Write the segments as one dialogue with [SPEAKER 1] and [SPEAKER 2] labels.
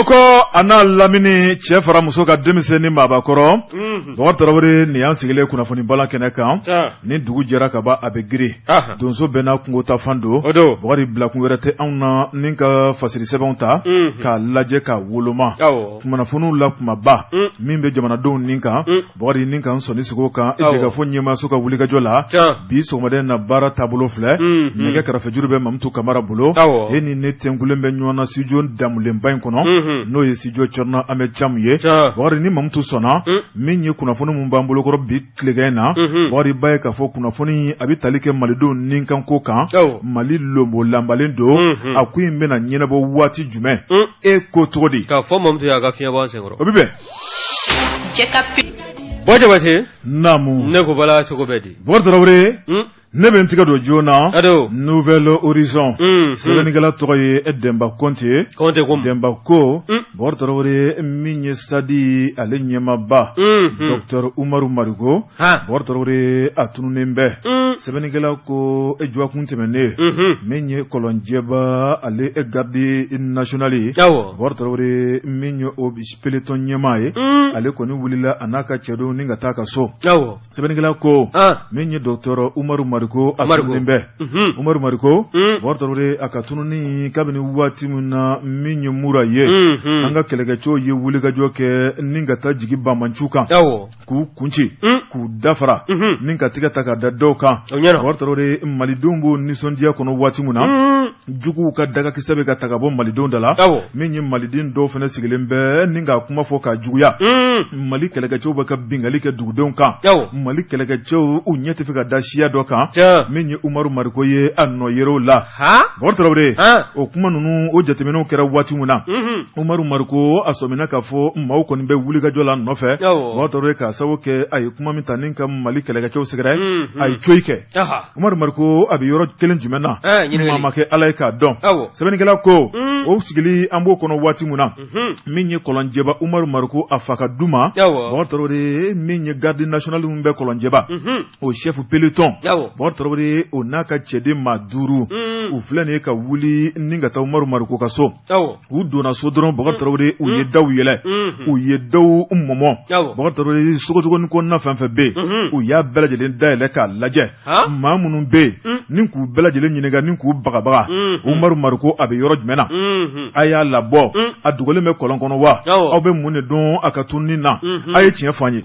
[SPEAKER 1] Bamakɔ a n'a lamini, cɛ fara muso kan, denmisɛn ni maabakɔrɔ, Bakari Tarawele, nin y'an sigilen kunnafoni balan kɛnɛ kan. Ni dugu jɛra ka ban, a bɛ girin. Donso bɛɛ n'a kungo ta fan don. Bakari, bilakun wɛrɛ tɛ anw na ni ka fasiri sɛbɛnw ta k'a lajɛ k'a woloma kunnafoniw la kumaba min bɛ jamanadenw nin kan. Bakari, ni k'an sɔnni sigi o kan, jɛkafɔ ɲɛmaaso ka wulikajɔ la bi sɔgɔmada in na, baara taabolo filɛ. Nɛgɛ karafejuru bɛ Mamutu Kamara bolo. E ni ne tɛnkulen bɛ ɲɔgɔn na studio damulenba in kɔnɔ, n'o ye studio Cɛrno Ahmed Cam ye. Bakari, ni Mamutu sɔnna, min ye kunnafoni min b'an bolokɔrɔ bi tilegan in na, Bakari, b'a ye k'a fɔ kunnafoni a bɛ tali kɛ malidenw nikanko kan. Mali lonbo lanbalen don, a ko in bɛna ɲɛnabɔ waati jumɛn? E ko cogo di?
[SPEAKER 2] K'a fɔ Mamutu y'a ka fiɲɛ bɔ an senkɔrɔ.
[SPEAKER 1] O bɛ bɛn.
[SPEAKER 2] Bɔ Jabate.
[SPEAKER 1] Naamu.
[SPEAKER 2] Ne ko bala, cogo bɛ di?
[SPEAKER 1] Bakari Tarawele, ne bɛ n tigɛ don joona Nouvel Horizon. Sɛbɛnnikɛla tɔgɔ ye Denba Kɔnte.
[SPEAKER 2] Kɔnte
[SPEAKER 1] ko Denba ko, Bakari Tarawele, min ye SADI ale ɲɛmaaba, docteur Umaru Mariko, Bakari Tarawele, a tununnen bɛ. Sɛbɛnnikɛla ko e dɔgɔkun tɛmɛnen, min ye Kɔlɔnjɛba ale garde nationale ye, Bakari Tarawele, min ye o peloton ɲɛmaa ye, ale kɔni wulila a n'a ka cɛdenw ni ka taa ka so. Sɛbɛnnikɛla ko min ye docteur Umaru Mariko, a tununnen bɛ. Umaru Mariko, Bakari Tarawele, a ka tununni kabini waati min na, min ye mura ye, an ka kɛlɛkɛcɛw ye wulikajɔ kɛ ni ka taa jigin banbaanciw kan, k'u kunci, k'u dafara, ni ka tigɛ ta ka da dɔw kan. Bakari Tarawele, malidenw b'o nisɔndiya kɔnɔ waati min na, juguw ka dagakisɛ bɛ ka ta ka bɔ malidenw da la. Min ye maliden dɔw fana sigilen bɛ ni ka kuma fɔ k'a juguya, Mali kɛlɛkɛcɛw bɛ ka binkanni kɛ dugudenw kan, Mali kɛlɛkɛcɛw u ɲɛ tɛ fɛ ka da siya dɔ kan. Min ye Umaru Mariko ye, a nɔ yer'o la. Bakari Tarawele, o kuma ninnu, o jateminɛw kɛra waati min na, Umaru Mariko a sɔmina k'a fɔ maaw kɔni bɛ wulikajɔ la nɔfɛ. Bakari Tarawele, k'a sababu kɛ a ye kuma min ta ni ka Mali kɛlɛkɛcɛw sɛgɛrɛ, a ye coyi kɛ. Umaru Mariko a bɛ yɔrɔ kelen jumɛn na? Maa ma kɛ Ala ye k'a dɔn. Sɛbɛnnikɛla ko o sigili an b'o kɔnɔ waati min na, min ye Kɔlɔnjɛba Umaru Mariko a fa ka du ma, Bakari Tarawele, min ye garde nationale min bɛ Kɔlɔnjɛba, o chef peloton, Bakari Tarawele, o n'a ka cɛden maa duuru, u filɛ nin ye ka wuli ni ka taa Umaru Mariko ka so. U donna so dɔrɔn, Bakari Tarawele, u ye daw yɛlɛ, u ye daw mɔmɔ. Bakari Tarawele, sogocogonin kɔnɔna fɛn fɛn bɛ yen, u y'a bɛɛ lajɛlen dayɛlɛ k'a lajɛ. Maa minnu bɛ yen, ni k'u bɛɛ lajɛlen ɲininka ni k'u bagabaga, Umaru Mariko a bɛ yɔrɔ jumɛn na? A y'a labɔ, a dogolen bɛ kɔlɔn kɔnɔ wa? Aw bɛ mun de dɔn a ka tununni na? A ye tiɲɛ fɔ an ye.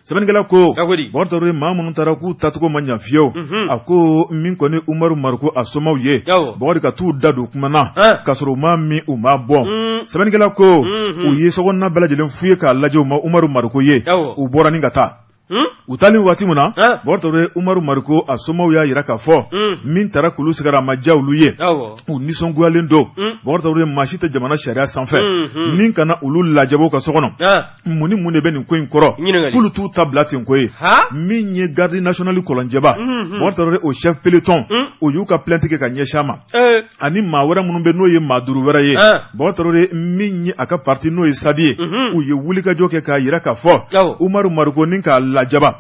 [SPEAKER 1] Sɛbɛnnikɛla ko, Bakari Tarawele, maa minnu taara k'u taacogo ma ɲa fiyewu. A ko min kɔni Umaru Mariko a somaw ye, Bakari, ka t'u da don kuma na k'a sɔrɔ u ma min, u ma bɔn. Sɛbɛnnikɛla ko u ye sokɔnɔna bɛɛ lajɛlen fouillé k'a lajɛ, u ma Umaru Mariko ye. U bɔra ni ka taa. U taalen waati min na, Bakari Tarawele, Umaru Mariko a somaw y'a jira k'a fɔ min taara k'olu sɛgɛrɛ, a ma diya olu ye, u nisɔngoyalen don. Bakari Tarawele, maa si tɛ jamana sariya sanfɛ ni ka na olu lajabɔ u ka so kɔnɔ. Mun ni mun de bɛ nin ko in kɔrɔ? K'olu t'u ta bila ten ko ye. Min ye garde nationale Kɔlɔnjɛba, Bakari Tarawele, o chef peloton, o y'u ka plainte kɛ ka ɲɛsin a ma, ani maa wɛrɛ minnu bɛ, n'o ye maa duuru wɛrɛ ye. Bakari Tarawele, min ye a ka parti, n'o ye SADI ye, u ye wulikajɔ kɛ k'a jira k'a fɔ Umaru Mariko ni k'a lajaba,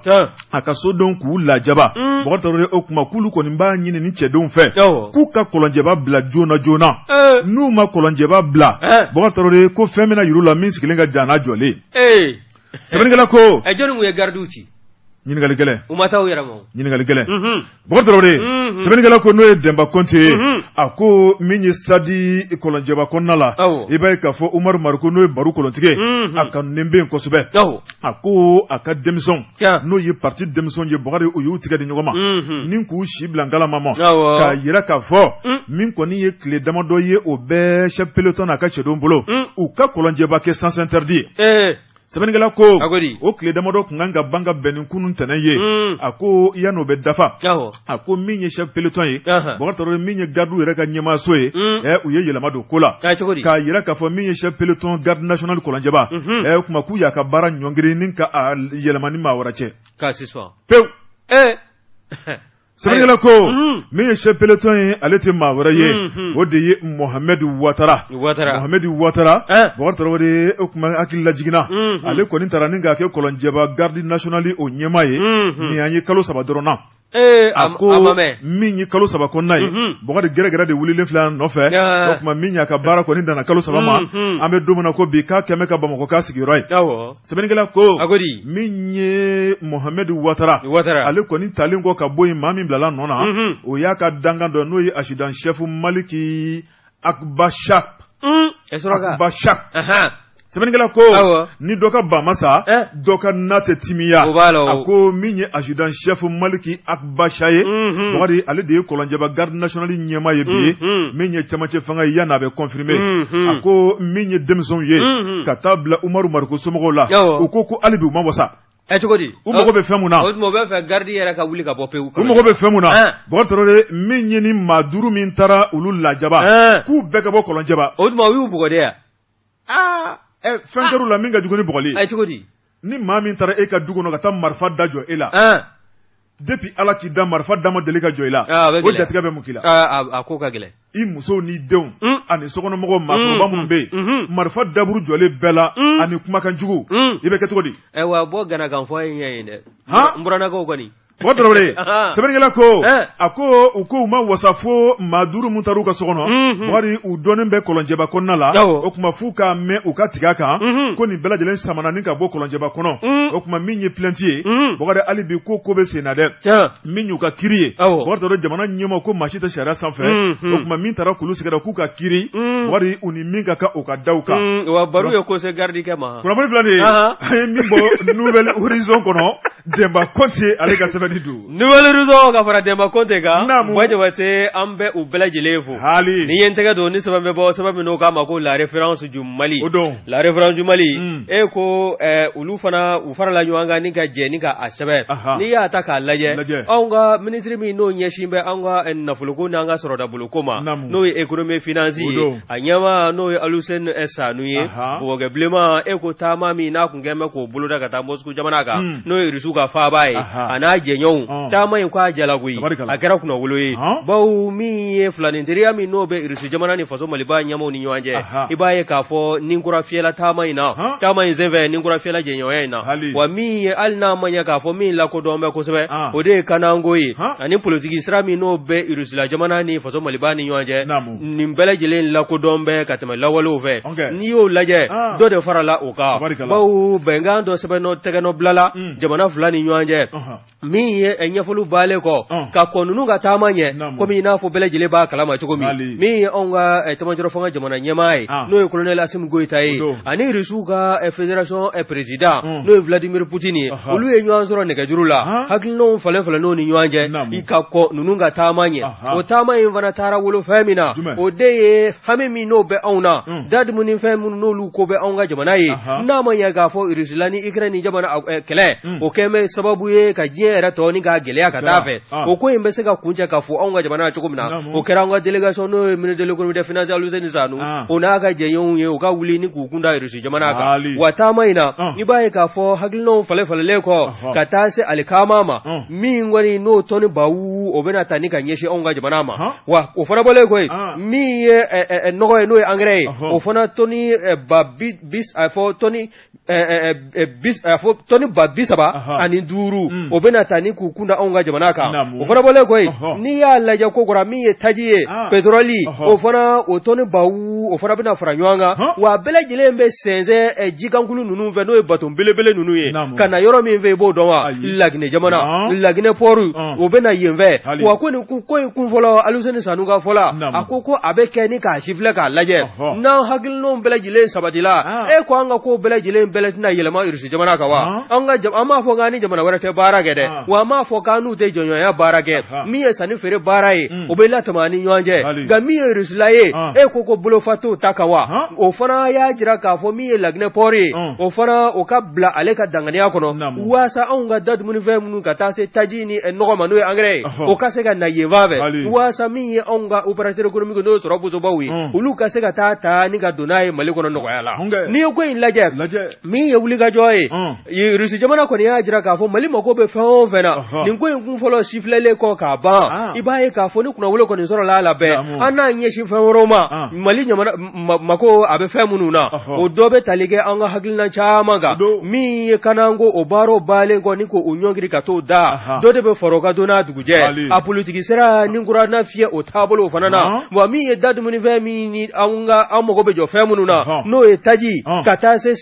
[SPEAKER 1] a ka sodenw k'u lajaba. Bakari Tarawele, o kuma k'olu kɔni b'a ɲini ni cɛdenw fɛ k'u ka Kɔlɔnjɛba bila joona joona. N'u ma Kɔlɔnjɛba bila, Bakari Tarawele, ko fɛn bɛna yir'u la min sigilen ka jan n'a jɔlen. Sɛbɛnnikɛla ko
[SPEAKER 2] jɔnni ye garidiw ci?
[SPEAKER 1] Ɲininkali gɛlɛn.
[SPEAKER 2] U ma taa u yɛrɛ ma.
[SPEAKER 1] Ɲininkali gɛlɛn. Bakari Tarawele, sɛbɛnnikɛla ko n'o ye Denba Kɔnte ye, a ko min ye SADI Kɔlɔnjɛba kɔnɔna la, i b'a ye k'a fɔ Umaru Mariko, n'o ye baro kolontigi ye, a kanunen bɛ yen kosɛbɛ. A ko a ka denmisɛnw, n'o ye parti denmisɛnw ye, Bakari, u y'u tigɛ di ɲɔgɔn ma ni k'u si bila nkalama ma, k'a jira k'a fɔ min kɔni ye tile damadɔ ye, o bɛɛ chef peloton n'a ka cɛdenw bolo, u ka Kɔlɔnjɛba kɛ sens interdit ye. Sɛbɛnnikɛla ko o tile damadɔ tun kan ka ban ka bɛn ni kunun tɛnɛn ye. A ko yan'o bɛ dafa, a ko min ye chef peloton ye, Bakari Tarawele, min ye gardiw yɛrɛ ka ɲɛmaaso ye, u ye yɛlɛma don ko la k'a jira k'a fɔ min ye chef peloton garde nationale Kɔlɔnjɛba, o kuma k'u y'a ka baara ɲɔngiri ni ka yɛlɛma ni maa wɛrɛ cɛ
[SPEAKER 2] pewu.
[SPEAKER 1] Sɛbɛnnikɛla ko min ye chef peloton ye, ale tɛ maa wɛrɛ ye, o de ye Mohamɛdi Watara. Mohamɛdi Watara, Bakari Tarawele, o kuma hakili lajiginna, ale kɔni taara ni k'a kɛ Kɔlɔnjɛba garde nationale o ɲɛmaa ye nin an ye kalo 3 dɔrɔn na. A ko min ye kalo 3 kɔnɔna ye, Bɔkari, gɛrɛgɛrɛ de wulilen filɛ a nɔfɛ. O tuma min y'a ka baara kɔni danna kalo 3 ma, an bɛ don min na ko bi, k'a kɛmɛ ka Bamakɔ k'a sigiyɔrɔ ye. Sɛbɛnnikɛla ko min ye Mohamɛdi Watara, ale kɔni talen kɔ ka bɔ yen, maa min bilala nɔ na, o y'a ka dankan dɔ, n'o ye adjudant chef Maliki Akbachak. Akbachak. Sɛbɛnnikɛla ko ni dɔ ka ba ma sa, dɔ ka na tɛ timiya. A ko min ye adjudant chef Maliki Akbacha ye, Bɔkari, ale de ye Kɔlɔnjɛba garde nationale ɲɛmaa ye bi, min ye cɛmancɛ fanga ye, yanni a bɛ confirmer. A ko min ye denmisɛnw ye ka taa bila Umaru Mariko somɔgɔw la, u ko hali bi u ma wasa.
[SPEAKER 2] Ɛ, cogo di?
[SPEAKER 1] U mago bɛ fɛn mun na?
[SPEAKER 2] O tuma u b'a fɛ garde yɛrɛ ka wuli ka bɔ pewu.
[SPEAKER 1] U mago bɛ fɛn mun na, Bɔkari Tarawele, min ye ni maa 5 min taara olu lajaba, k'u bɛɛ ka bɔ Kɔlɔnjɛba.
[SPEAKER 2] O tuma u y'u bugɔ de yan?
[SPEAKER 1] Aa, fɛn kɛr'u la min ka jugu ni bugɔli
[SPEAKER 2] ye. Cogo di?
[SPEAKER 1] Ni maa min taara e ka du kɔnɔ ka taa marifa da jɔ e la, depuis Ala k'i da, marifa da ma deli ka jɔ i la, o jatigɛ bɛ mun k'i la?
[SPEAKER 2] A ko ka gɛlɛn.
[SPEAKER 1] I musow n'i denw ani sokɔnɔmɔgɔw, maakɔrɔba minnu bɛ yen, marifa daburu jɔlen bɛɛ la ani kumakan jugu, i bɛ kɛ cogo di?
[SPEAKER 2] Wa bɔ ganakanfɔ ye ɲɛ yen dɛ, n burannakaw kɔni.
[SPEAKER 1] Bɔkari Tarawele, sɛbɛnnikɛla ko, a ko u ko u ma wasa fo maa 5 min taara u ka so kɔnɔ, Bɔkari, u dɔnnen bɛ Kɔlɔnjɛba kɔnɔna la. O tuma f'u k'a mɛn u ka tigɛ a kan ko nin bɛɛ lajɛlen samana ni ka bɔ Kɔlɔnjɛba kɔnɔ. O tuma min ye plainte ye, Bɔkari, hali bi ko bɛ sen na dɛ. Min y'u ka kiri ye, Bɔkari Tarawele, jamana ɲɛmaa ko maa si tɛ sariya sanfɛ. O tuma min taara k'olu sɛgɛrɛ k'u ka kiri, Bɔkari, u ni min ka kan, u ka da u kan.
[SPEAKER 2] Wa baro ye ko se gardikɛ ma.
[SPEAKER 1] Kunnafoni filɛ nin ye, an ye min bɔ Nouvel Horizon kɔnɔ, Denba Kɔnte ale ka sɛbɛnni don.
[SPEAKER 2] Nouvel Horizon ka fara Denba Kɔnte kan. Naamu. Buwa Jabate, an bɛ u bɛɛ lajɛlen fo.
[SPEAKER 1] Haali.
[SPEAKER 2] Ni ye n tɛgɛ don ni sɛbɛn bɛ bɔ, sɛbɛn min n'o k'a ma ko La Référence du Mali.
[SPEAKER 1] O don.
[SPEAKER 2] La Référence du Mali. E ko olu fana u farala ɲɔgɔn kan ni ka jɛ ni ka a sɛbɛn. N'i y'a ta k'a lajɛ.
[SPEAKER 1] Lajɛ.
[SPEAKER 2] Anw ka minisiri min n'o ɲɛsin bɛ an ka nafoloko n'an ka sɔrɔdaboloko ma.
[SPEAKER 1] Naamu.
[SPEAKER 2] N'o ye économie finance ye.
[SPEAKER 1] O don.
[SPEAKER 2] A ɲɛmaa n'o ye Aluseni Sanu ye. Bɔbɔkɛ bilenman, e ko taama min n'a kun kɛn bɛ k'o boloda ka taa Moscou jamana kan, n'o ye Irisiw ka faaba ye, a n'a jɛɲɔgɔnw, taama in k'a jala koyi, a kɛra kunnawolo ye, bawo min ye filaninteriya min n'o bɛ Irisi jamana ni faso Maliba ɲɛmaaw ni ɲɔgɔn cɛ, i b'a ye k'a fɔ ni kura fiyɛla taama in na, taama in senfɛ ni kura fiyɛla jɛɲɔgɔnya in na. Wa min ye, hali n'a ma ɲɛ k'a fɔ min lakodɔn bɛ kosɛbɛ, o de ye kananko ye ani politiki sira min n'o bɛ Irisila jamana ni faso Maliba ni ɲɔgɔn cɛ. Nin bɛɛ lajɛlen lakodɔn bɛ ka tɛmɛ lawalew fɛ. N'i y'o lajɛ, dɔ de farala o kan, bawo bɛnkan dɔ sɛbɛn tɛgɛnɔ bilala jamana fila ni ɲɔgɔn cɛ. Min ye ɲɛfɔliw balen kɔ ka kɔn ninnu ka taama ɲɛ, komi i n'a fɔ bɛɛ lajɛlen b'a kalama cogo min, min ye anw ka cɛmancɛrɔ fanga jamana ɲɛmaa ye, n'o ye colonel Asimi Goyita ye, ani Irisiw ka fédération président, n'o ye Vladimir Poutine ye, olu ye ɲɔgɔn sɔrɔ nɛgɛjuru la, hakilinaw falen falenna u ni ɲɔgɔn cɛ i ka kɔn ninnu ka taama ɲɛ. O taama in fana taara wolo fɛn min na, o de ye hami min n'o bɛ anw na, da dumunifɛn minnu n'olu ko bɛ anw ka jamana ye, n'a ma ɲɛ k'a fɔ Irisila ni Ukraine ni jamana kɛlɛ o kɛn bɛ sababu ye ka diɲɛ yɛrɛ tɔ ni k'a gɛlɛya ka taa fɛ, o ko in bɛ se ka kuncɛ ka fɔ anw ka jamana cogo min na. O kɛra an ka délégation, n'o ye ministre de l'économie des finances Aluseni Sanu, o n'a ka jɛɲɔgɔnw ye, u ka wuli ni k'u kun da Irisi jamana kan. Wa taama in na, i b'a ye k'a fɔ hakilinaw falen falenlen kɔ ka taa se alikama ma, min kɔni n'o tɔni bawu o bɛna ta ni ka ɲɛsin anw ka jamana ma. Wa o fana bɔlen kɔ yen, min ye nɔgɔ ye, n'o ye engrais ye, o fana tɔni ba bi a fɔ tɔni fɔ tɔni 35,000, o bɛna ta ni k'u kun da anw ka jamana kan. O fana bɔlen kɔ yen, n'i y'a lajɛ ko kura, min ye taji ye, pétrole, o fana o tɔni bawu o fana bɛna fara ɲɔgɔn kan. Wa a bɛɛ lajɛlen bɛ sɛnsɛn jikankulu ninnu fɛ, n'o ye bato belebele ninnu ye, ka na yɔrɔ min fɛ, i b'o dɔn wa? Laginɛ jamana, Laginɛ port, o bɛ na yen fɛ. Wa ko nin ko in kun fɔlɔ, Aluseni Sanu ka fɔ la, a ko a bɛ kɛ ni k'a sifilɛ k'a lajɛ n'an hakilinaw bɛɛ lajɛlen sabatila. E ko an ka ko bɛɛ lajɛlen bɛɛ tɛna yɛlɛma Irisi jamana kan wa? An ka an m'a fɔ k'an ni jamana wɛrɛ tɛ baara kɛ dɛ, wa an m'a fɔ k'an n'u tɛ jɔɲɔgɔnya baara kɛ. Min ye sanni feere baara ye, o bɛ latɛmɛ an ni ɲɔgɔn cɛ. Nka min ye Irisila ye, e ko bolofa t'o ta kan wa? O fana y'a jira k'a fɔ min ye Laginɛ port ye, o fana o ka bila ale ka danganiya kɔnɔ, waasa anw ka da dumunifɛn minnu ka taa se taji ni nɔgɔ ma, n'o ye engrais ye, o ka se ka na yen fan fɛ, waasa min ye anw ka opérateur économique, n'o ye sɔrɔ bosobaw ye, olu ka se ka taa ta ni ka don n'a ye Mali kɔnɔ nɔgɔya la. N'i ye ko in lajɛ. Min ye wulikajɔ ye, Rusi jamana kɔni y'a jira k'a fɔ Mali mako bɛ fɛn o fɛn na, nin ko in kun fɔlɔ sifilɛlen kɔ k'a ban, i b'a ye k'a fɔ ni kunnawolo kɔni sɔrɔla a la bɛɛ, an n'an ɲɛsin fɛn wɛrɛw ma. Mali jamana mako a bɛ fɛn minnu na, o dɔ bɛ tali kɛ an ka hakilina caman kan. Min ye kananko o baaraw balen kɔ ni k'o ɲɔngiri ka t'o da, dɔ de bɛ fara o kan don n'a dugujɛ. A politiki sira ni kura na fiyɛ o taabolo fana na. Wa min ye da dumunifɛn min ni an ka an mago bɛ jɔ fɛn minnu na, n'o ye taji ka taa se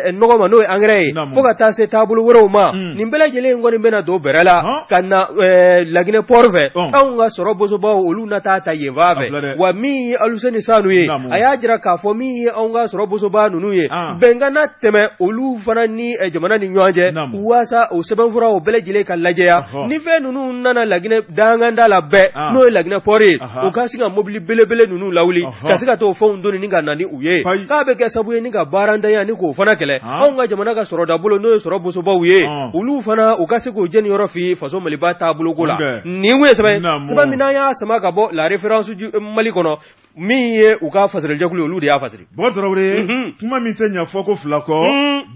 [SPEAKER 2] nɔgɔ ma, n'o ye angɛrɛ ye, fo ka taa se taabolo wɛrɛw ma, nin bɛɛ lajɛlen kɔni bɛna don bɛrɛ la ka na Laginɛ port fɛ. Anw ka sɔrɔ bosobaw, olu na taa ta yen fan fɛ. Wa min ye Aluseni Sanu ye, a y'a jira k'a fɔ min ye anw ka sɔrɔ bosoba ninnu ye, bɛnkan na tɛmɛ olu fana ni jamana ni ɲɔgɔn cɛ, waasa o sɛbɛnfuraw bɛɛ lajɛlen ka lajɛya. Ni fɛn ninnu nana Laginɛ danganda la bɛɛ, n'o ye Laginɛ port ye, u ka se ka mobili belebele ninnu lawuli ka se ka t'o fɛnw doni ni ka na ni u ye, k'a bɛ kɛ sababu ye ni ka baarantanya ni k'o fana kɛlɛ. Anw ka jamana ka sɔrɔdabolo, n'o ye sɔrɔ bosobaw ye, olu fana u ka se k'o jɛniyɔrɔ fi faso Maliba taaboloko la. Nin ye sɛbɛn sɛbɛn min n'an y'a sama ka bɔ La Référence du Mali kɔnɔ, min ye u ka fasirijɛkulu ye, olu de y'a fasiri.
[SPEAKER 1] Bɔkari Tarawele, kuma min tɛ ɲɛ fɔ ko fila kɔ,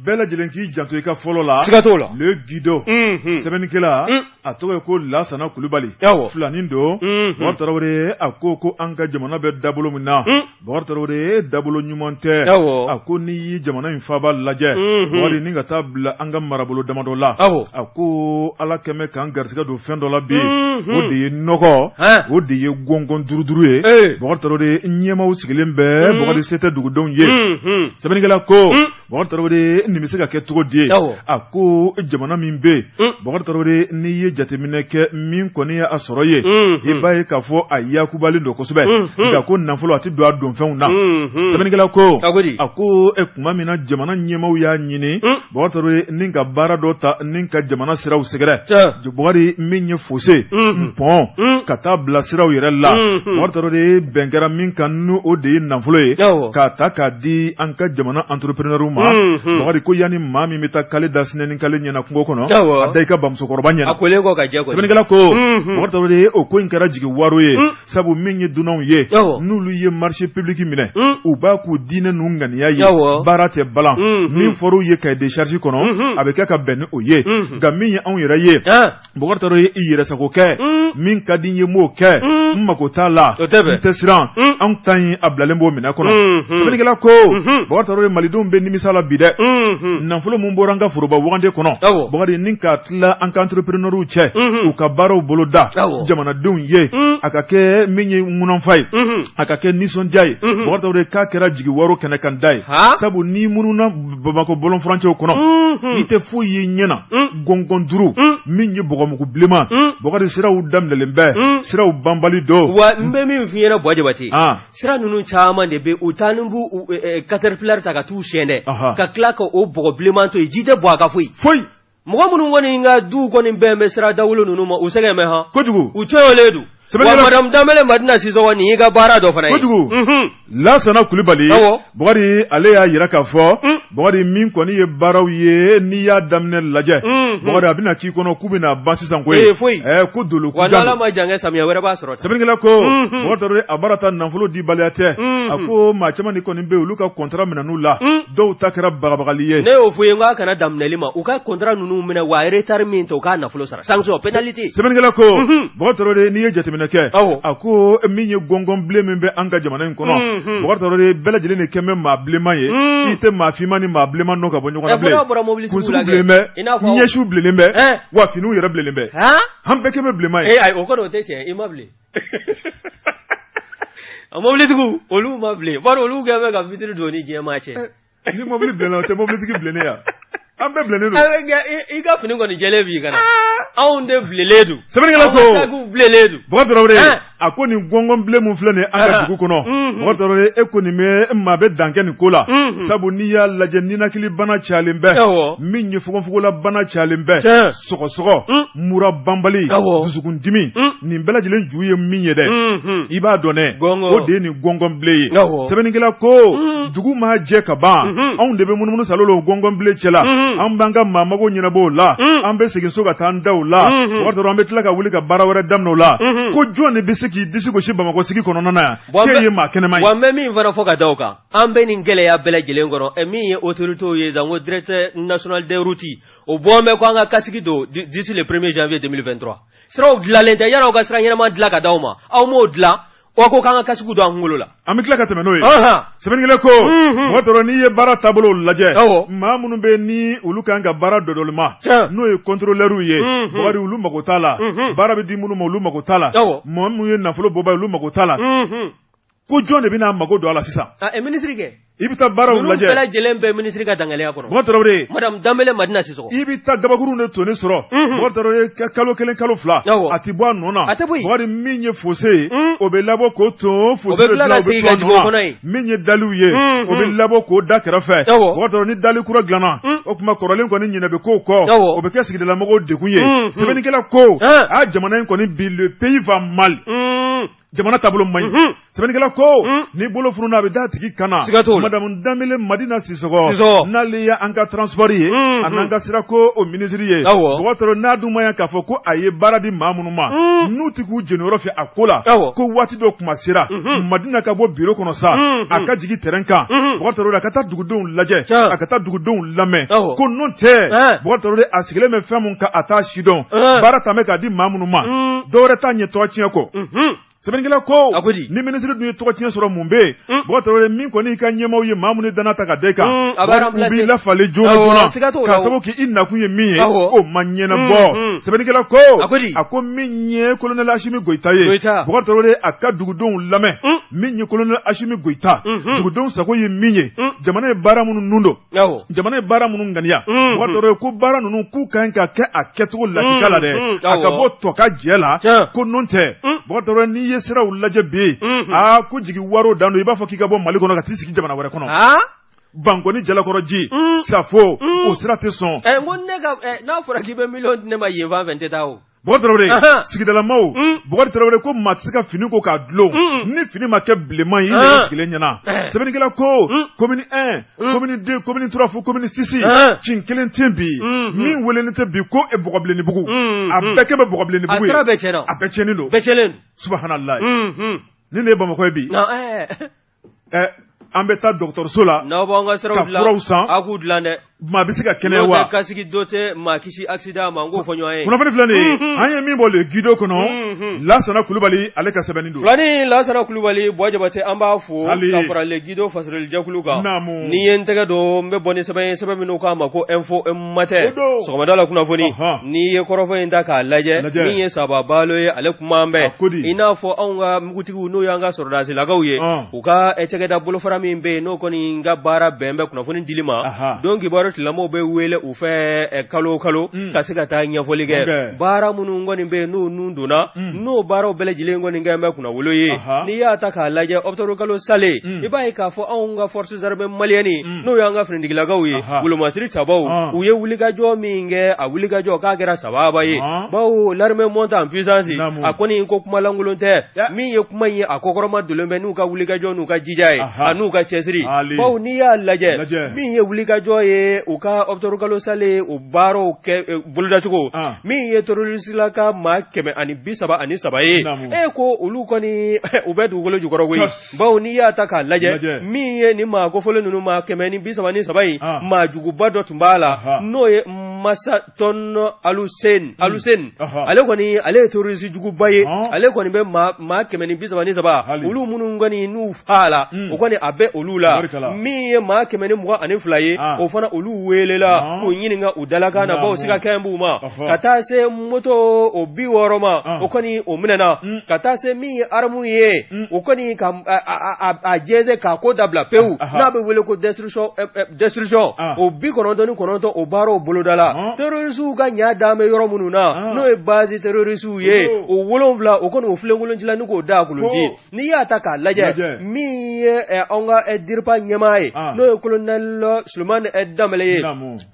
[SPEAKER 1] bɛɛ lajɛlen k'i janto i ka fɔlɔ la.
[SPEAKER 2] Siga t'o la.
[SPEAKER 1] Le Guidon, sɛbɛnnikɛla, a tɔgɔ ye ko Lasana Kulubali, filanin don. Bɔkari Tarawele, a ko an ka jamana bɛ dabolo min na, Bɔkari Tarawele, dabolo ɲuman tɛ. A ko n'i ye jamana in faaba lajɛ, Bɔkari, ni ka taa bila an ka marabolo damadɔ la, a ko Ala kɛmɛ k'an garisɛgɛ don fɛn dɔ la bi, o de ye nɔgɔ, o de ye gɔngɔn duruduru ye. Bɔkari Tarawele, ɲɛmaaw sigilen bɛ, Bɔkari, se tɛ dugudenw ye. Sɛbɛnnikɛla ko, Bɔkari Tarawele, nin bɛ se ka kɛ cogo di? A ko jamana min bɛ yen, Bɔkari Tarawele, n'i ye jateminɛ kɛ, min kɔni ye a sɔrɔ ye, i b'a ye k'a fɔ a yakubalen don kosɛbɛ, nka ko nafolo a tɛ don a donfɛnw na. Sɛbɛnnikɛla ko, a ko tuma min na jamana ɲɛmaaw y'a ɲini, Bɔkari Tarawele, ni ka baara dɔ ta ni ka jamana siraw sɛgɛrɛ, Bɔkari, min ye fossé, pont, ka taa bila siraw yɛrɛ la, Bɔkari Tarawele, bɛn kɛra min kan, n'o o de ye nafolo ye k'a ta k'a di an ka jamana entrepreneurw ma. Bɔkari ko yanni maa min bɛ taa kale da sinɛni kale ɲɛna kungo kɔnɔ, a da i ka bamusokɔrɔba ɲɛna. Sɛbɛnnikɛla ko, Bɔkari Tarawele, o ko in kɛra jigi waro ye, sabu min ye dunanw ye, n'olu ye marché public minɛ, u b'a k'u diinɛ n'u ŋaniya ye, baara tɛ balan. Min fɔr'u ye cahier de charge kɔnɔ, a bɛ kɛ ka bɛn ni o ye. Nka min ye anw yɛrɛ ye, Bɔkari Tarawele, i yɛrɛ sago kɛ, min ka di n ye n b'o kɛ, n mako t'a la, n tɛ siran. Anw ta in a bilalen b'o minɛ kɔnɔ. Sɛbɛnnikɛla ko, Bɔkari Tarawele, malidenw bɛ nimisa la bi dɛ. Nafolo min bɔra an ka foroba wagande kɔnɔ, Bɔkari, ni k'a tila an ka entrepreneurw cɛ, u ka baaraw boloda jamanadenw ye, a ka kɛ min ye ŋunanfa ye, a ka kɛ nisɔndiya ye, Bɔkari Tarawele, k'a kɛra jigi waro kɛnɛ kan da ye, sabu n'i mununa Bamakɔ bɔlɔn furancɛw kɔnɔ, i tɛ foyi ye ɲɛ na gɔngɔn duuru min ye bɔgɔmugu bilenman. Bɔkari, siraw daminɛlen bɛ, siraw banbali don.
[SPEAKER 2] Wa n bɛ min f'i ɲɛna, Buwa Jabate, sira ninnu caman de bɛ u taa ni b'u caterpillar ta ka t'u siyɛn dɛ, ka tila ka o bɔgɔ bilenman to yen, ji tɛ bɔn a kan foyi
[SPEAKER 1] foyi.
[SPEAKER 2] Mɔgɔ minnu kɔni ka duw kɔni bɛn bɛ sira dawolo ninnu ma, u sɛgɛn bɛ han
[SPEAKER 1] kojugu,
[SPEAKER 2] u tɔɲɔlen don. Wa madame Danbɛlɛ Madina Sisɔkɔ, nin y'i ka baara dɔ fana ye
[SPEAKER 1] kojugu. Lasana Kulubali, Bɔkari, ale y'a yira k'a fɔ, Bɔkari, min kɔni ye baaraw ye, n'i y'a daminɛ lajɛ, Bɔkari, a bɛna k'i kɔnɔ k'u bɛna ban sisan koyi.
[SPEAKER 2] Foyi
[SPEAKER 1] ko dolo.
[SPEAKER 2] Wa n'Ala ma jan kɛ, samiya wɛrɛ b'a sɔrɔ.
[SPEAKER 1] Sɛbɛnnikɛla ko, Bɔkari Tarawele, a baara ta nafolo dibaliya tɛ. A ko maa caman de kɔni bɛ yen, olu ka kɔntara minɛn'u la, dɔw ta kɛra bagabagali ye.
[SPEAKER 2] Ne y'o fɔ ye, n k'a kana daminɛli ma, u ka contrat ninnu minɛ, wa retard min ta, u k'a nafolo sara, sanction, pénalité.
[SPEAKER 1] Sɛbɛnnikɛla ko, Bɔkari Tarawele, n'i ye jateminɛ kɛ, a ko min ye gɔngɔn bilen min bɛ an ka jamana in kɔnɔ, Bɔkari Tarawele, bɛɛ lajɛlen de kɛn bɛ maa bilenman ye. I tɛ maa finman ni maa bilenman dɔn ka bɔ ɲɔgɔn na
[SPEAKER 2] bilen.
[SPEAKER 1] Kunsigiw bilen bɛ, ɲɛsiw bilennen bɛ, wa finiw yɛrɛ bilennen bɛ, an bɛɛ kɛn bɛ bilenman ye.
[SPEAKER 2] Ayi, o kɔni o tɛ tiɲɛ, i ma bilen. A mobilitigiw, olu ma bilen, bari olu kɛlen bɛ ka vitre don ni jɛman cɛ.
[SPEAKER 1] Ni mobili bilenna, o tɛ mobilitigi bilennen ya? An bɛɛ bilennen don.
[SPEAKER 2] I ka fini kɔni jɛlen b'i kan na, anw de bilennen don.
[SPEAKER 1] Sɛbɛnnikɛla ko,
[SPEAKER 2] anw ka sakiw bilennen don.
[SPEAKER 1] Bɔkari Tarawele, a ko nin gɔngɔn bilen min filɛ nin ye an ka dugu kɔnɔ, Bɔkari Tarawele, e ko nin bɛ maa bɛ dan kɛ nin ko la, sabu n'i y'a lajɛ, ninakili bana cayalen bɛ, min ye fogonfogonla bana cayalen bɛ, sɔgɔsɔgɔ, mura banbali, dusukundimi, nin bɛɛ lajɛlen ju ye min ye dɛ, i b'a dɔn dɛ, o de ye nin gɔngɔn bilen ye. Sɛbɛnnikɛla ko, dugu maa jɛ ka ban, anw de bɛ munumunu salo la o gɔngɔn bilen cɛ la, an b'an ka maa mago ɲɛnabɔ o la, an bɛ segin so ka taa an da o la. Bɔkari Tarawele, an bɛ tila ka wuli ka baara wɛrɛ daminɛ o la. Ko jɔn de bɛ se se k'i disi gosi Bamakɔ sigi kɔnɔna na yan k'e ye maa kɛnɛma ye.
[SPEAKER 2] Wa n bɛ min fana fɔ ka da o kan, an bɛ nin gɛlɛya bɛɛ lajɛlen kɔnɔ, ɛ min ye autorités ye sanko directeur national des routes, o bɔn bɛ ko an ka casque don d'ici le 1er janvier 2023. Siraw dilanlen tɛ, yan'aw ka sira ɲɛnama dilan ka d'aw ma, aw m'o dilan, aw ko k'an ka casque don an kunkolo la.
[SPEAKER 1] An bɛ tila ka tɛmɛ n'o ye. Sɛbɛnnikɛla ko mɔgɔ tɔrɔ n'i ye baara taabolo lajɛ, maa minnu bɛ ni olu kan ka baara dɔdɔlima, n'o ye contrôleurs ye, Bukari, olu mago t'a la. Baara bɛ di minnu ma, olu mago t'a la. Mɔgɔ minnu ye nafolo bɔba ye, olu mago t'a la. Ko jɔn de bɛna mago don a la sisan?
[SPEAKER 2] Minisiri kɛ.
[SPEAKER 1] I bɛ taa baaraw lajɛ.
[SPEAKER 2] Ninnu bɛɛ lajɛlen bɛ minisiri ka dangaliya kɔnɔ.
[SPEAKER 1] Bukari Tarawele.
[SPEAKER 2] Madame Danbele Madina Sisɔgɔ.
[SPEAKER 1] I bɛ taa gabakurun de tonnen sɔrɔ. Bukari Tarawele, kalo kelen, kalo fila. A tɛ bɔ a nɔ na.
[SPEAKER 2] A tɛ bɔ yen.
[SPEAKER 1] Bukari, min ye fossé ye. O bɛ labɔ k'o ton
[SPEAKER 2] fossé. O bɛ tila ka segin ka jigin o kɔnɔ yen.
[SPEAKER 1] Min ye daliw ye. O bɛ labɔ k'o da kɛrɛfɛ. Bukari Tarawele, ni dali kura dilanna. O tuma kɔrɔlen kɔni ɲinɛ bɛ k'o kɔ. O bɛ kɛ sigidalamɔgɔw degun ye. Sɛbɛnnikɛla ko. Aa, jamana in kɔni bi, le pays va mal. Jamana taabolo man ɲi. Sɛbɛnnikɛla ko ni bolo fununa, a bɛ da tigi kan na. Madame Danbele Madina Sisɔgɔ, n'ale ye an ka transport ye, a n'an ka sirako o minisiri ye, Bukari Tarawele, n'a dun ma ɲɛ k'a fɔ ko a ye baara di maa minnu ma, n'u tɛ k'u jeniyɔrɔ fin a ko la, ko waati dɔ kuma sera Madina ka bɔ biro kɔnɔ sa, a ka jigin terrain kan, Bukari Tarawele, a ka taa dugudenw lajɛ, a ka taa dugudenw lamɛn, ko n'o tɛ, Bukari Tarawele, a sigilen bɛ fɛn min kan, a t'a si dɔn. Baara ta bɛ k'a di maa minnu ma, dɔwɛrɛ t'a ɲɛ tɔgɔ tiɲɛ kɔ. Sɛbɛnnikɛla ko ni minisiri dun ye tɔgɔ tiɲɛ sɔrɔ, mun bɛ yen? Bukari Tarawele, min kɔni i ka ɲɛmaaw ye, maa minnu danna ta ka da i kan, u b'i lafalen joona joona, k'a sababu kɛ i nakun ye min ye, o ma ɲɛnabɔ. Sɛbɛnnikɛla ko a ko min ye colonel Asimi Goyita ye, Bukari Tarawele, a ka dugudenw lamɛn. Min ye colonel Asimi Goyita, dugudenw sago ye min ye, jamana ye baara minnu nun don, jamana ye baara minnu ŋaniya, Bukari Tarawele, ko baara ninnu k'u ka ɲi ka kɛ a kɛcogo lakika la dɛ, a ka bɔ tɔ ka jɛ la, ko n'o tɛ, Bukari Tarawele, n'i ye siraw lajɛ bi, aa, ko jigi waro dan don, i b'a fɔ k'i ka bɔ Mali kɔnɔ ka t'i sigi jamana wɛrɛ kɔnɔ. Bankoni, Jalakɔrɔji, Safo, o sira tɛ sɔn.
[SPEAKER 2] N ko ne ka n'a fɔra k'i bɛ miliyɔn di ne ma yen fan fɛ, n tɛ taa o.
[SPEAKER 1] Bukari Tarawele, sigidalamaw, Bukari Tarawele, ko maa tɛ se ka fini ko k'a dulon ni fini ma kɛ bilenman ye i yɛrɛ sigilen ɲɛna. Sɛbɛnnikɛla ko commune 1, commune 2, commune 3 fo commune 6, kin kelen tɛ bi min welelen tɛ bi ko Bɔgɔbilennibugu. A bɛɛ kɛ bɛ Bɔgɔbilennibugu ye.
[SPEAKER 2] A sira bɛɛ tiɲɛna.
[SPEAKER 1] A bɛɛ tiɲɛnen don.
[SPEAKER 2] Bɛɛ tiɲɛnen don.
[SPEAKER 1] Subahanallahi. Nin de ye Bamakɔ ye bi. An bɛ taa dɔgɔtɔrɔso la,
[SPEAKER 2] n'aw b'an ka siraw
[SPEAKER 1] ka furaw san,
[SPEAKER 2] aw k'u dilan dɛ.
[SPEAKER 1] Maa bɛ se ka kɛnɛya wa?
[SPEAKER 2] N'o tɛ kasigi dɔ tɛ maa kisi accident ma, n k'o fɔ ɲɔgɔn ye.
[SPEAKER 1] Kunnafoni filɛ nin ye, an ye min bɔ Le Guido kɔnɔ, Lasana Kulubali, ale ka sɛbɛnni don.
[SPEAKER 2] Filani Lasana Kulubali, Buwa Jabate, an b'a fo ka fara Le Guido fasirilijɛkulu kan. N'i ye n tɛgɛ don, n bɛ bɔ ni sɛbɛn ye, sɛbɛn min k'a ma ko Info Matin, sɔgɔmada la kunnafoni. N'i ye kɔrɔfɔ in ta k'a lajɛ, min ye Saba Balo ye, ale kuma an bɛɛ i n'a fɔ anw ka mugutigiw, n'o y'an ka sɔrɔdasilakaw ye, u ka cakɛda bolofara min bɛ yen, n'o kɔni ka baara bɛn bɛ kunnafoni dili ma, don kibaru tigilamɔgɔw bɛ wele u fɛ kalo o kalo ka se ka taa ɲɛfɔli kɛ baara minnu kɔni bɛ yen, n'o nun donna, n'o baaraw bɛɛ lajɛlen kɔni kɛ bɛ kunnawolo ye. N'i y'a ta k'a lajɛ, octobre kalo salen, i b'a ye k'a fɔ anw ka forces armées maliennes, n'o y'an ka finitigilakaw ye, wolomasiri tabaw, u ye wulikajɔ min kɛ, a wulikajɔ k'a kɛra sababa ye, bawo l'armée monte en puissance, a kɔni ko kuma lankolon tɛ. Min ye kuma in ye, a kɔkɔrɔma donnen bɛ n'u ka wulikajɔ n'u ka jija ye, a n'u ka cɛsiri, bawo n'i y'a lajɛ, min ye wulikajɔ ye, u ka octobre kalo salen o baaraw kɛ bolodacogo, min ye terroristelaka maa 133 ye, e ko olu kɔni u bɛ dugukolo jukɔrɔ koyi, bawo n'i y'a ta k'a lajɛ, min ye nin maa kofɔlen ninnu, maa 133 in, maa juguba dɔ tun b'a la, n'o ye Masa Tɔn Aluseni. Aluseni, ale kɔni, ale ye terroriste juguba ye. Ale kɔni bɛ maa 133 olu minnu kɔni n'u fa la, o kɔni a bɛ olu la. Min ye maa 122 ye, o fana olu welela k'u ɲininka u dalakan na, bawo siga kɛ b'u ma, ka taa se moto o 60 ma, o kɔni o minɛna, ka taa se min ye arme ye, o kɔni ka a jɛnsɛn k'a ko dabila pewu, n'a bɛ wele ko destruction, o 99, o baaraw bolodala. Terroristew ka ɲa dan bɛ yɔrɔ minnu na, n'o ye base terroristew ye, o 7, o kɔni o filenkolonci la ni k'o da kolonci. N'i y'a ta k'a lajɛ, min ye anw ka DIRPA ɲɛmaa ye, n'o ye colonel Sulemani Danbɛlɛ ye,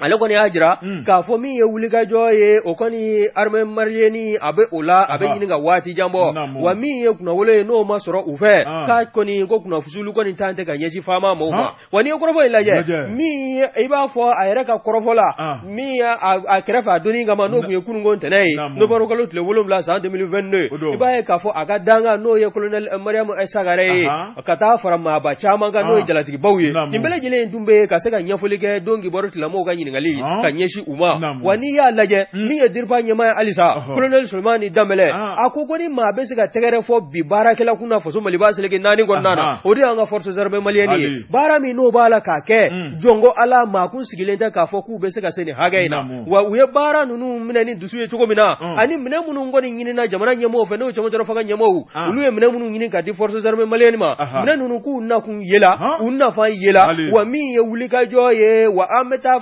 [SPEAKER 2] ale kɔni y'a jira k'a fɔ min ye wulikajɔ ye, o kɔni armée malienne a bɛ o la, a bɛ ɲini ka waati jan bɔ. Wa min ye kunnawolo ye, n'o ma sɔrɔ u fɛ, k'a kɔni ko kunnafoni kɔni tan tɛ ka ɲɛsin faama maaw ma. Wa n'i ye kɔrɔfɔ in lajɛ, min ye i b'a fɔ a yɛrɛ ka kɔrɔfɔ la, min ye a kɛrɛfɛ a donni kama, n'o tun ye kununko ntɛnɛn ye, novembre kalo tile 7 san 2022, i b'a ye k'a fɔ a ka dankan, n'o ye colonel Mariam Sagare ye, ka taa fara maaba caman kan, n'o ye jalatigibaw ye. Nin bɛɛ lajɛlen tun bɛ yen ka se ka ɲɛfɔli kɛ don kibaru tigilamɔgɔw ka ɲininkali ka ɲɛsin u ma. Wa n'i y'a lajɛ, min ye DIRPA ɲɛmaa ye halisa, colonel Solomani Danbɛlɛ, a ko ko ni maa bɛ se ka tɛgɛrɛ fɔ bi baarakɛla kunna faso Maliba seleke naani kɔnɔna na, o de y'an ka forces armées maliennes ye. Baara min n'o b'a la k'a kɛ, jɔnko Ala, maa kun sigilen tɛ k'a fɔ k'u bɛ se ka se nin hakɛ in na. Wa u ye baara ninnu minɛ ni dusu ye cogo min na, ani minɛn minnu kɔni ɲinina jamana ɲɛmɔgɔw fɛ, n'o ye cɛmancɛrɔ fanga ɲɛmɔgɔw, olu ye minɛn minnu ɲini ka di forces armées maliennes ma, minɛn ninnu k'u nakun yela, u nafa yela. Wa min ye wulikajɔ ye, wa an bɛ taa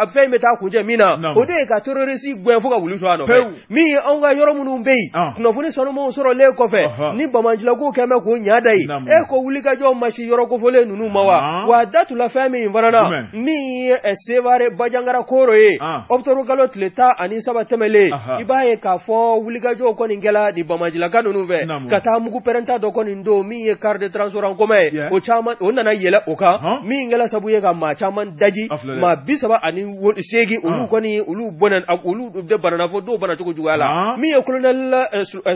[SPEAKER 2] fɛn in bɛ taa kuncɛ min na, o de ye ka terroriste gɛn fo ka wulu sɔrɔ a nɔfɛ. Min ye anw ka yɔrɔ minnu bɛ yen, kunnafoni sanumanw sɔrɔlen kɔfɛ ni banbaancilako kɛlen bɛ k'o ɲa da yen, e ko wulikajɔ ma si yɔrɔ kofɔlen ninnu ma wa? Wa da tula fɛn min fana na, min ye Sevare Bajangara koro ye, octobre kalo tile 13 tɛmɛlen, i b'a ye k'a fɔ wulikajɔw kɔni kɛla ni banbaancilaka ninnu fɛ ka taa mugu pɛrɛnta dɔ kɔni don, min ye car de transport en commun ye, o caman o nana yɛlɛ o kan, min kɛla sabu ye ka maa caman daji, maa 38, olu kɔni olu bɔnɛ, olu de banana fo dɔw bana cogo juguya la. Min ye colonel